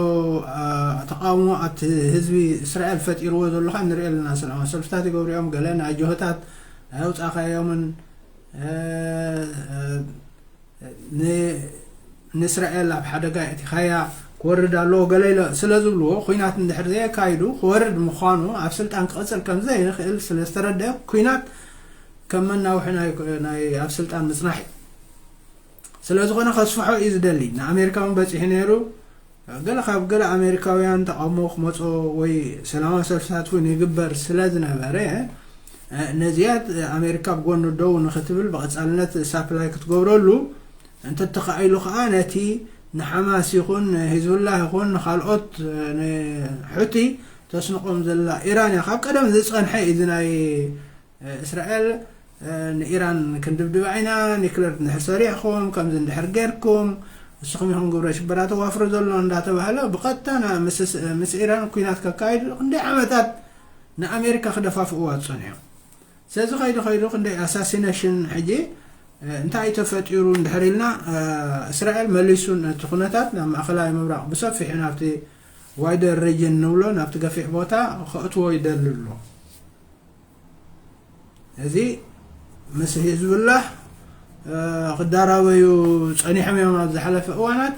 ተቃውሞ ኣብቲ ህዝቢ እስራኤል ፈጢርዎ ዘሎ ከዓ ንሪኦ ኣለና። ሰላማዊ ሰልፍታት ይገብሩ እዮም። ገለ ናይ ጆሆታት ኣየውፃእካዮምን ንእስራኤል ኣብ ሓደጋ የእቲኻያ ክወርድ ኣለዎ ገለ ኢሎ ስለ ዝብልዎ ኩናት እንድሕር ዘየካይዱ ክወርድ ምዃኑ ኣብ ስልጣን ክቕፅል ከም ዘይኽእል ስለ ዝተረድአ ኩናት ከም መናውሒ ናይ ኣብ ስልጣን ምፅናሕ እዩ። ስለ ዝኾነ ከስፍሖ እዩ ዝደሊ። ንኣሜሪካ እውን በፂሑ ነይሩ። ገለ ካብ ገለ ኣሜሪካውያን ተቃውሞ ክመፆ ወይ ሰላማዊ ሰልፍታት እውን ይግበር ስለ ዝነበረ ነዚያት ኣሜሪካ ብጎኑ ደው ንክትብል ብቐፃልነት ሳፕላይ ክትገብረሉ እንተተኻኢሉ ከዓ ነቲ ንሓማስ ይኹን ንሂዝቡላህ ይኹን ንኻልኦት ንሑቲ ተስንቆም ዘላ ኢራን እያ። ካብ ቀደም ዝጸንሐ እዩ እዚ ናይ እስራኤል ንኢራን ክንድብድባ ኢና፣ ኒክለር እንድሕር ሰሪሕኩም፣ ከምዚ እንድሕር ጌርኩም፣ ንስኹም ኢኹም ግብረ ሽበራ ተዋፍሩ ዘሎ እንዳተባህለ ብቐጥታ ምስ ኢራን ኩናት ከካይዱ ክንደይ ዓመታት ንኣሜሪካ ክደፋፍእዋ ዝጸንሑ እዮም። ስለዚ ከይዱ ከይዱ ክንደይ ኣሳሲነሽን ሕጂ እንታይ እዩ ተፈጢሩ እንድሕር ኢልና እስራኤል መሊሱ ነቲ ኩነታት ናብ ማእኸላይ ምብራቕ ብሰፊሑ ናብቲ ዋይደር ሪጅን ንብሎ ናብቲ ገፊሕ ቦታ ከእትዎ ይደሊ ኣሎ። እዚ ምስ ሂዝብላህ ክዳራበዩ ጸኒሖም እዮም ኣብ ዝሓለፈ እዋናት።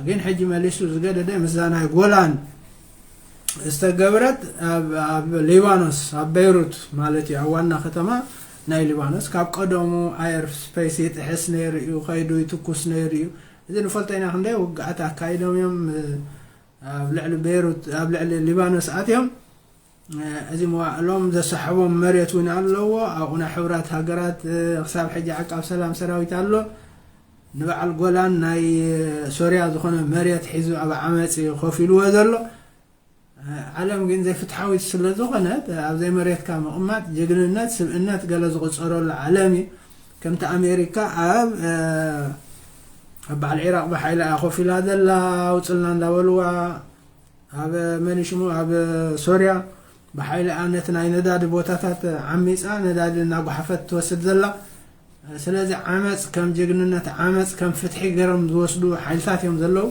ግን ሕጂ መሊሱ ዝገደደ ምስዛ ናይ ጎላን ዝተገብረት ኣብ ሊባኖስ ኣብ ቤይሩት ማለት እዩ ኣብ ዋና ከተማ ናይ ሊባኖስ ካብ ቀደሙ ኣየር ስፔስ ይጥሕስ ነይሩ እዩ ከይዱ ይትኩስ ነይሩ እዩ። እዚ ንፈልጦ ኢና ክንደይ ውግኣት ኣካይዶም እዮም ኣብ ልዕሊ ቤይሩት ኣብ ልዕሊ ሊባኖስ ኣትዮም። እዚ መዋእሎም ዘሳሕቦም መሬት እውን ኣለዎ ኣብኡ ናይ ሕቡራት ሃገራት ክሳብ ሕጂ ዓቃብ ሰላም ሰራዊት ኣሎ። ንበዓል ጎላን ናይ ሶርያ ዝኾነ መሬት ሒዙ ኣብ ዓመፅ ኮፍ ኢልዎ ዘሎ። ዓለም ግን ዘይፍትሓዊት ስለ ዝኾነት ኣብ ዘይመሬትካ ምቕማጥ ጅግንነት ስብእነት ገለ ዝቑፀረሉ ዓለም እዩ። ከምቲ ኣሜሪካ ኣብ ኣብ በዓል ዒራቕ ብሓይላ እያ ኮፍ ኢላ ዘላ ኣውፅልና እንዳበልዋ ኣብ መን ሽሙ ኣብ ሶርያ ብሓይሊ ኣነት ናይ ነዳዲ ቦታታት ዓሚፃ ነዳዲ እናጓሓፈት ትወስድ ዘላ። ስለዚ ዓመፅ ከም ጀግንነት ዓመፅ ከም ፍትሒ ገይሮም ዝወስዱ ሓይልታት እዮም ዘለዉ።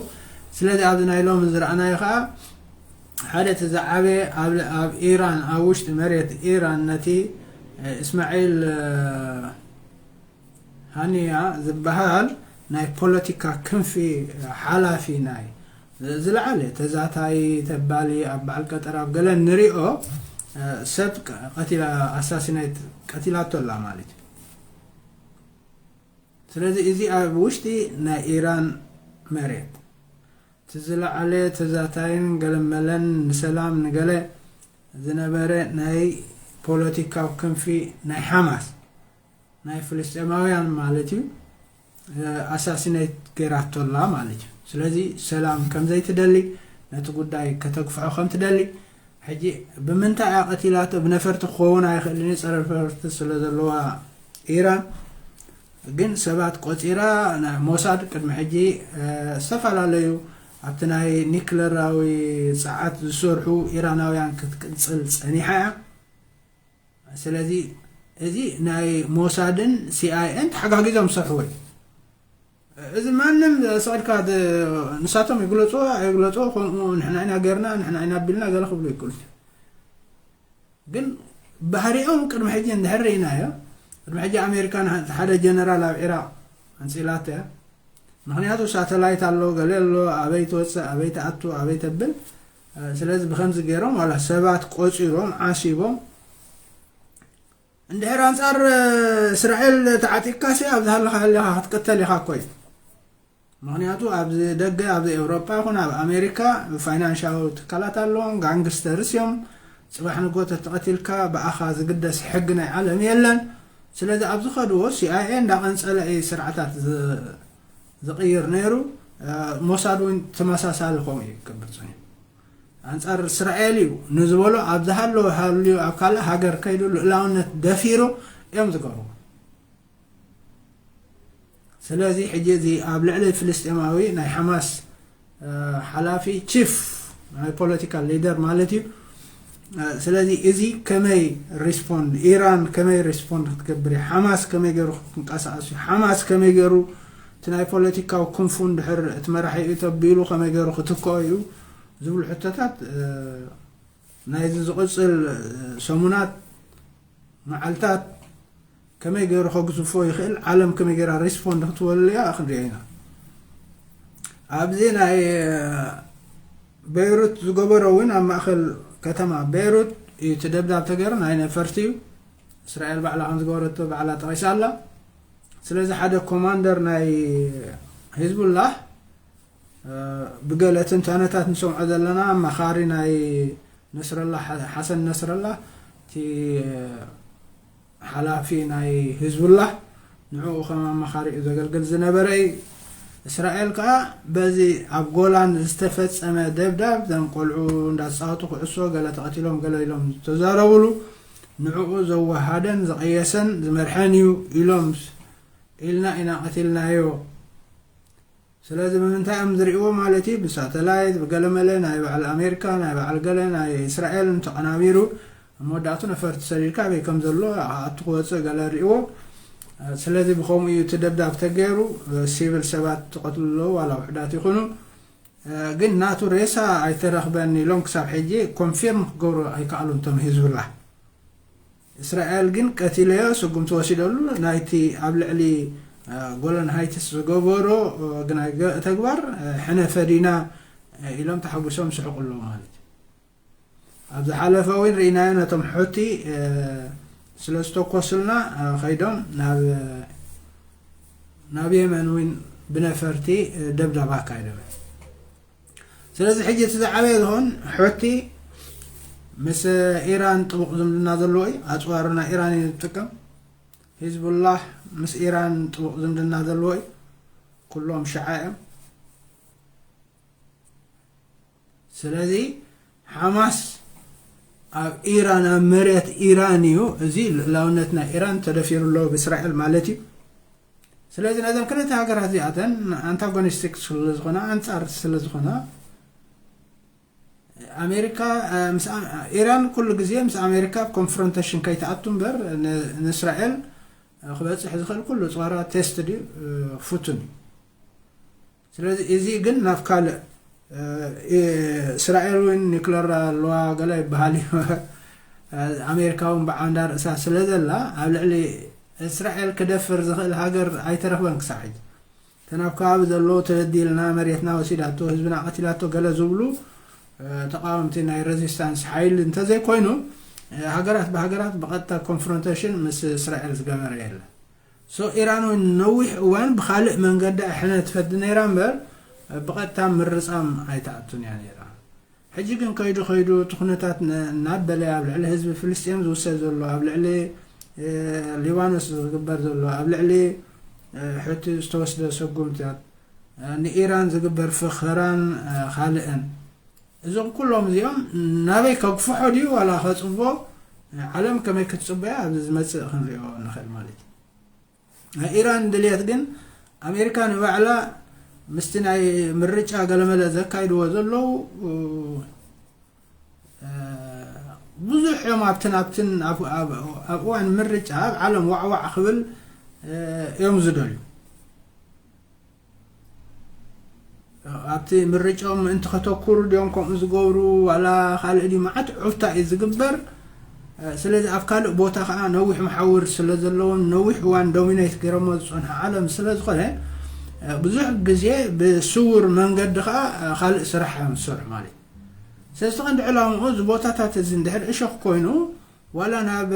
ስለዚ ኣብዚ ናይ ሎሚ ዝረኣናዮ ከዓ ሓደ እቲ ዝዓበየ ኣብ ኢራን ኣብ ውሽጢ መሬት ኢራን ነቲ እስማዒል ሃኒያ ዝበሃል ናይ ፖለቲካ ክንፊ ሓላፊ ናይ ዝለዓለ ተዛታይ ተባሊ ኣብ በዓል ቀጠር ኣብ ገለ ንሪኦ ሰብ ቀቲላ ኣሳሲናይት ቀቲላቶ ኣላ ማለት እዩ። ስለዚ እዚ ኣብ ውሽጢ ናይ ኢራን መሬት እቲ ዝለዓለ ተዛታይን ገለመለን ንሰላም ንገለ ዝነበረ ናይ ፖለቲካዊ ክንፊ ናይ ሓማስ ናይ ፍልስጤማውያን ማለት እዩ ኣሳሲኔት ገይራቶ ኣላ ማለት እዩ። ስለዚ ሰላም ከም ዘይትደሊ ነቲ ጉዳይ ከተግፍሖ ከም ትደሊ ሕጂ ብምንታይ እያ ቀቲላቶ? ብነፈርቲ ክኸውን ኣይኽእልን እዩ፣ ጸረ ነፈርቲ ስለ ዘለዋ ኢራን። ግን ሰባት ቆጺራ ናይ ሞሳድ ቅድሚ ሕጂ ዝተፈላለዩ ኣብቲ ናይ ኒክለራዊ ጸዓት ዝሰርሑ ኢራናውያን ክትቅጽል ጸኒሓ እያ። ስለዚ እዚ ናይ ሞሳድን ሲኣይኤን ተሓጋጊዞም ዝሰርሕዎ እዩ። እዚ ማንም ስዕድካ ንሳቶም ይግለፅዎ ኣይግለፅዎ ከምኡ ንሕና ኢና ገርና ንሕና ኢና ኣቢልና ገለ ክብሉ ይክእሉ። ግን ባህሪኦም ቅድሚ ሕጂ እንድሕር ርኢናዮ ቅድሚ ሕጂ ኣሜሪካ ሓደ ጀነራል ኣብ ዒራቅ ኣንፂላቶ እያ። ምክንያቱ ሳተላይት ኣሎ ገለ ኣሎ ኣበይ ትወፅእ ኣበይ ትኣቱ ኣበይ ተብል። ስለዚ ብከምዚ ገይሮም ዋላ ሰባት ቆፂሮም ዓሲቦም እንድሕር ኣንፃር እስራኤል ተዓጢቅካሲ ኣብዚ ሃለካ ሃለካ ክትቅተል ኢካ እኮ እዩ። ምክንያቱ ኣብዚ ደገ ኣብዚ ኤውሮጳ ይኹን ኣብ ኣሜሪካ ፋይናንሻዊ ትካላት ኣለዎም ጋንግስተርስ እዮም። ፅባሕ ንጎ ተተቐቲልካ ብኣኻ ዝግደስ ሕጊ ናይ ዓለም የለን። ስለዚ ኣብ ዝኸድዎ ሲኣይኤ እንዳቐንፀለ እዩ ስርዓታት ዝቕይር ነይሩ። ሞሳድ እውን ተመሳሳሊ ከምኡ እዩ ክገብር ፀኒሑ። ኣንፃር እስራኤል እዩ ንዝበሎ ኣብ ዝሃለወ ሃልዩ ኣብ ካልእ ሃገር ከይዱ ልእላውነት ደፊሩ እዮም ዝገብርዎ። ስለዚ ሕጂ እዚ ኣብ ልዕሊ ፍልስጤማዊ ናይ ሓማስ ሓላፊ ቺፍ ናይ ፖለቲካል ሊደር ማለት እዩ። ስለዚ እዚ ከመይ ሪስፖንድ ኢራን ከመይ ሪስፖንድ ክትገብር እያ ሓማስ ከመይ ገይሩ ክንቀሳቀስ እዩ ሓማስ ከመይ ገይሩ እቲ ናይ ፖለቲካዊ ክንፉ እንድሕር እቲ መራሒ እዩ ተቢሉ ከመይ ገይሩ ክትክኦ እዩ ዝብሉ ሕቶታት ናይዚ ዝቕፅል ሰሙናት መዓልታት ከመይ ገይሩ ከግዝፎ ይኽእል ዓለም ከመይ ገይራ ሪስፖንድ ክትበሉ እያ ክንሪኦ ኢና። ኣብዚ ናይ ቤይሩት ዝገበሮ እውን ኣብ ማእኸል ከተማ ቤይሩት እዩ እቲ ደብዳብ ተገይሩ ናይ ነፈርቲ እዩ። እስራኤል ባዕላ ከም ዝገበረቶ ባዕላ ጠቒሳ ኣላ። ስለዚ ሓደ ኮማንደር ናይ ሂዝቡላህ ብገለ ትንታነታት ንሰምዖ ዘለና ኣማኻሪ ናይ ነስረላ ሓሰን ነስረላ እቲ ሓላፊ ናይ ህዝቡላህ ንዕኡ ከም ኣማኻሪኡ ዘገልግል ዝነበረ እዩ። እስራኤል ከኣ በዚ ኣብ ጎላን ዝተፈጸመ ደብዳብ፣ ዘም ቆልዑ እንዳተጻወቱ ኩዕሶ ገለ ተቐቲሎም ገለ ኢሎም ዝተዛረቡሉ፣ ንዕኡ ዘወሃደን ዘቐየሰን ዝመርሐን እዩ ኢሎም ኢልና ኢና ቀቲልናዮ። ስለዚ ብምንታይ እዮም ዝርእይዎ ማለት እዩ? ብሳተላይት፣ ብገለመለ፣ ናይ በዓል ኣሜሪካ፣ ናይ በዓል ገለ፣ ናይ እስራኤል እንተቐናቢሩ፣ ኣብ መወዳእቱ ነፈርቲ ሰዲድካ ኣበይ ከም ዘሎ ኣቱ ክወፅእ ገለ ርእይዎ። ስለዚ ብኸምኡ እዩ እቲ ደብዳብ ተገይሩ፣ ሲቪል ሰባት ተቐትሉ ኣለዉ፣ ዋላ ውሑዳት ይኹኑ። ግን ናቱ ሬሳ ኣይተረኽበን ኢሎም ክሳብ ሕጂ ኮንፊርም ክገብሩ ኣይከኣሉን እቶም ሂዝቡላህ። እስራኤል ግን ቀቲለዮ፣ ስጉምቲ ወሲደሉ፣ ናይቲ ኣብ ልዕሊ ጎለን ሃይትስ ዝገበሮ ግናይ ተግባር ሕነ ፈዲና ኢሎም ተሓጒሶም ይስሕቁ ኣለዉ ማለት እዩ። ኣብ ዝሓለፈ እውን ርኢናዮ፣ ነቶም ሑቲ ስለ ዝተኮሱልና ከይዶም ናብ ናብ የመን እውን ብነፈርቲ ደብዳብ ኣካይዶም። ስለዚ ሕጂ እቲ ዝዓበየ ዝኾን ሑቲ ምስ ኢራን ጥቡቕ ዝምድና ዘለዎ እዩ። ኣፅዋሩ ናይ ኢራን እዩ ዝጥቀም። ሂዝቡላህ ምስ ኢራን ጥቡቕ ዝምድና ዘለዎ እዩ። ኩሎም ሽዓ እዮም። ስለዚ ሓማስ ኣብ ኢራን፣ ኣብ መሬት ኢራን እዩ። እዚ ልእላውነት ናይ ኢራን ተደፊሩ ኣሎ ብእስራኤል ማለት እዩ። ስለዚ ነዘን ክልተ ሃገራት እዚኣተን ኣንታጎኒስቲክ ስለ ዝኾና፣ ኣንጻር ስለ ዝኾና፣ ኣሜሪካ ምስ ኢራን ኩሉ ግዜ ምስ ኣሜሪካ ኮንፍሮንቴሽን ከይትኣቱ እምበር ንእስራኤል ክበፅሕ ዝኽእል ኩሉ ፅዋራ ቴስት ድዩ ፍቱን እዩ። ስለዚ እዚ ግን ናብ ካልእ እስራኤል እውን ኒክለር ኣለዋ ገለ ይበሃል እዩ። ኣሜሪካ እውን ብዓንዳ ርእሳ ስለ ዘላ ኣብ ልዕሊ እስራኤል ክደፍር ዝኽእል ሃገር ኣይተረኽበን ክሳብ ሕጂ። እተን ኣብ ከባቢ ዘለዉ ተበዲልና፣ መሬትና ወሲዳቶ፣ ህዝብና ቀቲላቶ ገለ ዝብሉ ተቃወምቲ ናይ ሬዚስታንስ ሓይሊ እንተዘይኮይኑ፣ ሃገራት ብሃገራት ብቐጥታ ኮንፍሮንቴሽን ምስ እስራኤል ዝገበረ የለን። ሶ ኢራን እውን ነዊሕ እዋን ብኻልእ መንገዲ ኣሕነ ትፈዲ ነይራ እምበር ብቐጥታ ምርጻም ኣይትኣቱን እያ ነይራ። ሕጂ ግን ከይዱ ከይዱ እቲ ኩነታት እናበለ ኣብ ልዕሊ ህዝቢ ፍልስጤም ዝውሰድ ዘሎ፣ ኣብ ልዕሊ ሊባኖስ ዝግበር ዘሎ፣ ኣብ ልዕሊ ሕቲ ዝተወስደ ሰጉምትታት፣ ንኢራን ዝግበር ፈኸራን ካልእን፣ እዞም ኩሎም እዚኦም ናበይ ከግፍሖ ድዩ ዋላ ከፅቦ፣ ዓለም ከመይ ክትፅበያ ኣብዚ ዝመፅእ ክንሪኦ ንኽእል ማለት እዩ። ናይ ኢራን ድልየት ግን ኣሜሪካ ንባዕላ ምስቲ ናይ ምርጫ ገለመለ ዘካይድዎ ዘለዉ ብዙሕ እዮም ኣብትን ኣብትን ኣብ እዋን ምርጫ ኣብ ዓለም ዋዕዋዕ ክብል እዮም ዝደልዩ። ኣብቲ ምርጫኦም ምእንቲ ከተኩሩ ድዮም ከምኡ ዝገብሩ ዋላ ካልእ ድዩ? መዓት ዑፍታ እዩ ዝግበር። ስለዚ ኣብ ካልእ ቦታ ከዓ ነዊሕ መሓውር ስለ ዘለዎም ነዊሕ እዋን ዶሚኔት ገይሮሞ ዝፀንሑ ዓለም ስለ ዝኾነ ብዙሕ ግዜ ብስውር መንገዲ ከዓ ካልእ ስራሕ እዮም ዝሰርሑ ማለት እዩ። ስለዚ ቀንዲ ዕላምኡ እዚ ቦታታት እዚ እንድሕር እሾኽ ኮይኑ ዋላ ናብ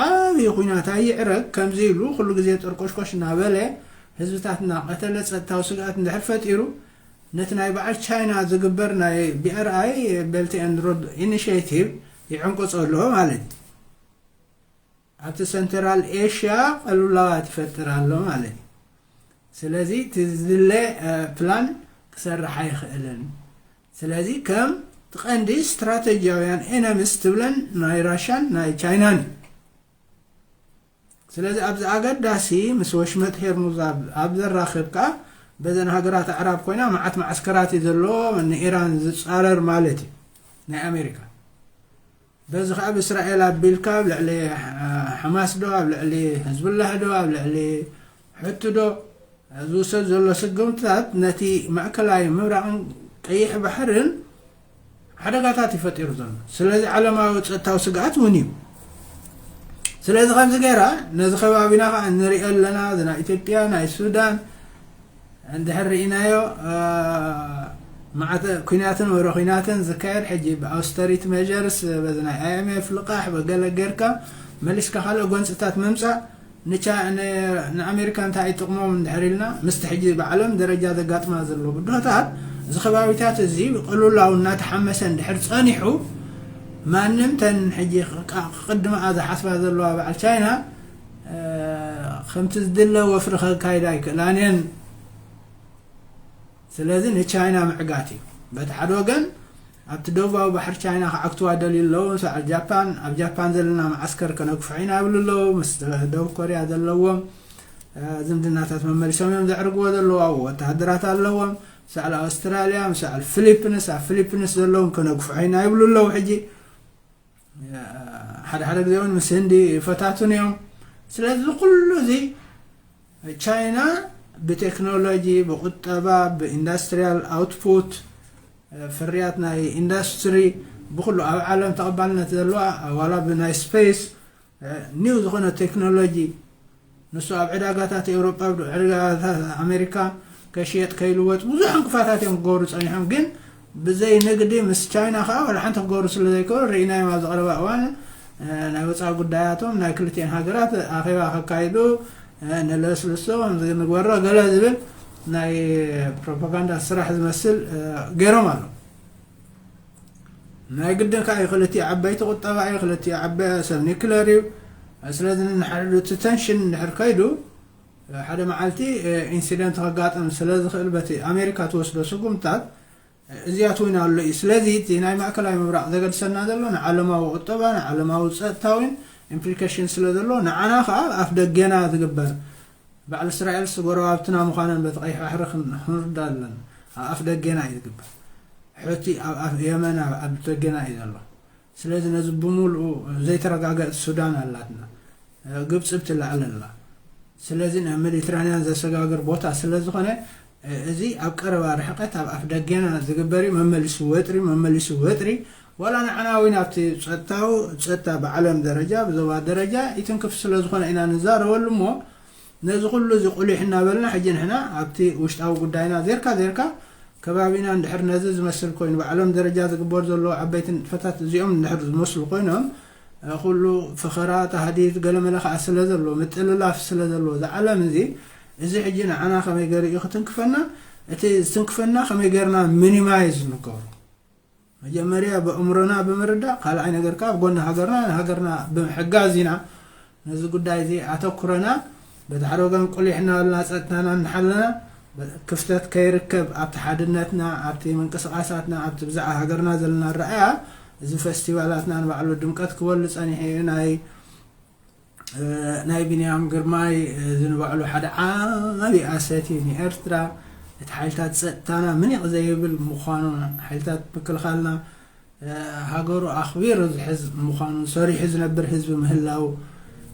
ዓብዪ ኹናት ኣይዕረግ ከምዚ ኢሉ ኩሉ ግዜ ጠርቆሽኮሽ እናበለ ህዝብታት እናቐተለ ፀጥታዊ ስግኣት እንድሕር ፈጢሩ ነቲ ናይ በዓል ቻይና ዝግበር ናይ ቢ ኣር ኣይ ቤልት ኤንድ ሮድ ኢኒሽቲቭ ይዕንቅፆ ኣለዎ ማለት እዩ። ኣብቲ ሰንትራል ኤሽያ ቀሉላዋት ይፈጥር ኣሎ ማለት እዩ። ስለዚ እቲ ዝድለ ፕላን ክሰርሕ ኣይኽእልን። ስለዚ ከም እቲ ቀንዲ ስትራተጂያውያን ኤነምስ ትብለን ናይ ራሽያን ናይ ቻይናን እዩ። ስለዚ ኣብዚ ኣገዳሲ ምስ ወሽመጥ ሄርሙዝ ኣብ ዘራኽብ ከኣ በዘን ሃገራት ኣዕራብ ኮይና መዓት መዓስከራት እዩ ዘለዎ ንኢራን ዝጻረር ማለት እዩ ናይ ኣሜሪካ። በዚ ከኣ ብእስራኤል ኣቢልካ ኣብ ልዕሊ ሓማስ ዶ ኣብ ልዕሊ ህዝብላህ ዶ ኣብ ልዕሊ ሕቲ ዶ ዝውሰድ ዘሎ ስጉምትታት ነቲ ማእከላይ ምብራቕን ቀይሕ ባሕርን ሓደጋታት እዩ ፈጢሩ ዘሎ። ስለዚ ዓለማዊ ጸጥታዊ ስግኣት እውን እዩ። ስለዚ ከምዚ ገይራ ነዚ ከባቢና ከዓ ንሪኦ ኣለና። እዚ ናይ ኢትዮጵያ ናይ ሱዳን እንድሕር ርኢናዮ መዓት ኩናትን ወረ ኩናትን ዝካየድ ሕጂ ብኣውስተሪቲ ሜጀርስ በዚ ናይ ኣይ ኤም ኤፍ ልቃሕ በገለ ጌርካ መሊስካ ካልእ ጎንፅታት ምምፃእ ንኣሜሪካ እንታይ ጥቕሞም እንድሕር ኢልና ምስቲ ሕጂ ብዓለም ደረጃ ዘጋጥማ ዘሎ ብድሆታት እዚ ከባቢታት እዚ ብቅሉላው እናተሓመሰ እንድሕር ፀኒሑ ማንም ተን ሕጂ ክቅድመኣ ዝሓስባ ዘለዋ በዓል ቻይና ከምቲ ዝድለ ወፍሪ ከካይዳ ኣይክእላን እየን። ስለዚ ንቻይና ምዕጋት እዩ። በቲ ሓደ ወገን ኣብቲ ደቡባዊ ባሕሪ ቻይና ክዓግትዋ ደልዩ ኣለዉ። ምስ በዓል ጃፓን፣ ኣብ ጃፓን ዘለና መዓስከር ከነግፍሖ ኢና ይብሉ ኣለዉ። ምስ ደቡብ ኮርያ ዘለዎም ዝምድናታት መመሊሶም እዮም ዘዕርግዎ ዘለዉ። ኣብኡ ወተሃደራት ኣለዎም። ምስ በዓል ኣውስትራልያ፣ ምስ በዓል ፊሊፕንስ፣ ኣብ ፊሊፕንስ ዘለዎም ከነግፍሖ ኢና ይብሉ ኣለዉ። ሕጂ ሓደ ሓደ ግዜ እውን ምስ ህንዲ ይፈታቱን እዮም። ስለዚ ኩሉ እዚ ቻይና ብቴክኖሎጂ፣ ብቁጠባ፣ ብኢንዳስትሪያል ኣውትፑት፣ ፍርያት ናይ ኢንዳስትሪ፣ ብኩሉ ኣብ ዓለም ተቐባልነት ዘለዋ፣ ዋላ ብናይ ስፔስ ኒው ዝኾነ ቴክኖሎጂ፣ ንሱ ኣብ ዕዳጋታት ኤውሮጳ፣ ኣብ ዕዳጋታት ኣሜሪካ ከሽየጥ ከይልወጥ ብዙሕ ዕንቅፋታት እዮም ክገብሩ ጸኒሖም። ግን ብዘይ ንግዲ ምስ ቻይና ከዓ ዋላ ሓንቲ ክገብሩ ስለ ዘይክእሉ ርኢናዮም። ኣብ ዝቐረባ እዋን ናይ ወፃኢ ጉዳያቶም ናይ ክልቲኤን ሃገራት ኣኼባ ከካይዱ፣ ንለስልሶ ንግበሮ ገለ ዝብል ናይ ፕሮፓጋንዳ ስራሕ ዝመስል ገይሮም ኣሎ። ናይ ግድን ከዓ እዩ። ክልቲኡ ዓበይቲ ቁጠባ እዩ፣ ክልቲኡ ዓበ ሰብ ኒክለር እዩ። ስለዚ ንድሕር እቲ ተንሽን እንድሕር ከይዱ ሓደ መዓልቲ ኢንሲደንት ከጋጥም ስለ ዝኽእል በቲ ኣሜሪካ ትወስዶ ስጉምታት እዚኣ ትዊን ኣሎ እዩ። ስለዚ እቲ ናይ ማእከላይ ምብራቕ ዘገድሰና ዘሎ ንዓለማዊ ቁጠባ፣ ንዓለማዊ ጸጥታ እውን ኢምፕሊኬሽን ስለ ዘሎ ንዓና ከዓ ኣፍ ደገና ዝግበር በዓል እስራኤልስ ጎረባብትና ምዃነን በቲ ቀይሕ ባሕሪ ክን- ክንርዳ ኣለና። ኣብ ኣፍ ደገና እዩ ዝግበር። ሑቲ ኣብ ኣፍ የመን ኣብ ኣፍ ደገና እዩ ዘሎ። ስለዚ ነዚ ብምሉኡ ዘይተረጋገእት ሱዳን ኣላትና። ግብፂ ብትላዕል ኣላ። ስለዚ ናብ ሜዲትራንያን ዘሰጋግር ቦታ ስለ ዝኾነ እዚ ኣብ ቀረባ ርሕቀት ኣብ ኣፍ ደገና ዝግበር እዩ። መመሊሱ ወጥሪ፣ መመሊሱ ወጥሪ። ዋላ ንዓና እውን ኣብቲ ጸጥታዊ ጸጥታ ብዓለም ደረጃ ብዞባ ደረጃ ይትንክፍ ስለ ዝኾነ ኢና ንዛረበሉ እሞ ነዚ ኩሉ እዚ ቁሊሕ እናበልና ሕጂ ንሕና ኣብቲ ውሽጣዊ ጉዳይና ዜርካ ዜርካ ከባቢና እንድሕር ነዚ ዝመስል ኮይኑ ብዓለም ደረጃ ዝግበር ዘሎ ዓበይቲ ንጥፈታት እዚኦም እንድሕር ዝመስሉ ኮይኖም ኩሉ ፈኸራ ታህዲድ ገለመለ ከዓ ስለ ዘሎ ምጥልላፍ ስለ ዘሎ እዚ ዓለም እዚ እዚ ሕጂ ንዓና ከመይ ገይሩ እዩ ክትንክፈና እቲ ዝትንክፈና ከመይ ገይርና ሚኒማይዝ ንገብሮ መጀመርያ ብእምሮና ብምርዳእ ካልኣይ ነገር ከዓ ኣብ ጎኒ ሃገርና ንሃገርና ብምሕጋዝ ኢና ነዚ ጉዳይ እዚ ኣተኩረና በቲ ሓደ ወገን ቁሊሕ እናበልና ፀጥታና እናሓለና ክፍተት ከይርከብ ኣብቲ ሓድነትና ኣብቲ ምንቅስቃሳትና ኣብቲ ብዛዕባ ሃገርና ዘለና ረኣያ እዚ ፈስቲቫላትና ንባዕሉ ድምቀት ክበሉ ፀኒሑ እዩ ናይ ናይ ቢንያም ግርማይ እዚ ንባዕሉ ሓደ ዓቢ ኣሰት እዩ ንኤርትራ እቲ ሓይልታት ፀጥታና ምኒቕ ዘይብል ምዃኑ ሓይልታት ምክልኻልና ሃገሩ ኣኽቢሩ ዝሕዝ ምዃኑ ሰሪሑ ዝነብር ህዝቢ ምህላው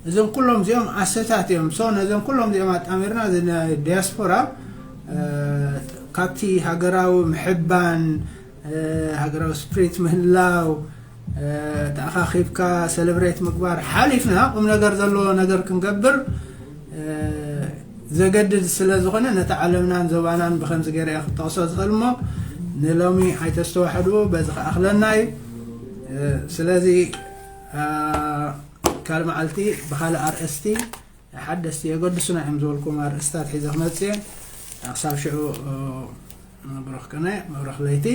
እዞም ኩሎም እዚኦም ኣሰታት እዮም ሶ ነዞም ኩሎም እዚኦም ኣጣሚርና እዚ ናይ ዲያስፖራ ካብቲ ሃገራዊ ምሕባን ሃገራዊ ስፕሪት ምህላው ተኣኻኺብካ ሰለብሬት ምግባር ሓሊፍና ቁም ነገር ዘለዎ ነገር ክንገብር ዘገድድ ስለ ዝኾነ ነቲ ዓለምናን ዞባናን ብኸምዚ ገይረ እየ ክጠቕሶ ዝኽእል እሞ ንሎሚ ኣይተስተዋሕድዎ በዚ ክኣኽለና እዩ ስለዚ ካልእ መዓልቲ ብኻልእ ኣርእስቲ ሓደስቲ የገድሱና እዮም ዝበልኩም ኣርእስታት ሒዘ ክመፅእ እየ ክሳብ ሽዑ ብሩኽ ቅነ ብሩኽ ለይቲ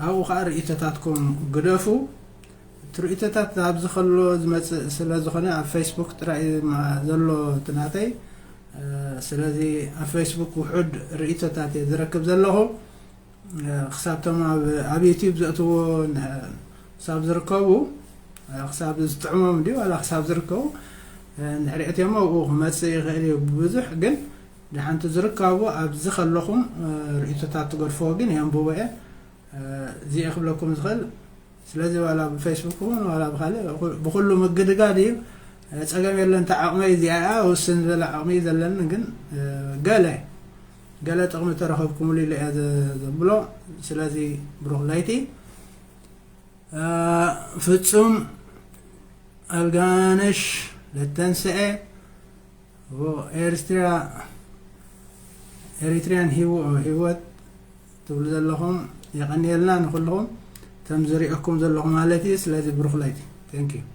ኣብኡ ከዓ ርእይቶታትኩም ግደፉ እቲ ርእይቶታት ኣብዚ ከሎ ዝመፅእ ስለ ዝኾነ ኣብ ፌስቡክ ጥራይ ዘሎ እቲ ናተይ ስለዚ ኣብ ፌስቡክ ውሑድ ርእይቶታት እየ ዝረክብ ዘለኹ ክሳብቶም ኣብ ዩቲዩብ ዘእትዎ ክሳብ ዝርከቡ ክሳብ ዝጥዕሞም ድዩ ዋላ ክሳብ ዝርከቡ ንሕሪኦት እሞ ኣብኡ ክመፅእ ይኽእል እዩ ብዙሕ ግን ንሓንቲ ዝርከቡ ኣብዚ ከለኹም ርእይቶታት ትገድፍዎ ግን የንብቦ እየ እዚኤ ክብለኩም ዝኽእል ስለዚ ዋላ ብፌስቡክ እውን ዋላ ብካልእ ብኩሉ ምግድጋድ እዩ ፀገም የለን እታ ዓቕመይ እዚኣ እያ ውስን ዝበለ ዓቕሚ እዩ ዘለኒ ግን ገለ ገለ ጥቕሚ ተረኸብኩምሉ ኢለ እየ ዘብሎ ስለዚ ብሩኽ ለይቲ ፍጹም ኣልጋነሽ ለተንስኤ ኤርትራ ኤሪትሪያን ሂወት ትብሉ ዘለኹም የቐንየልና ንኩልኹም ከም ዝሪኦኩም ዘለኹ ማለት እዩ ስለዚ ብሩኽ ለይቲ thank you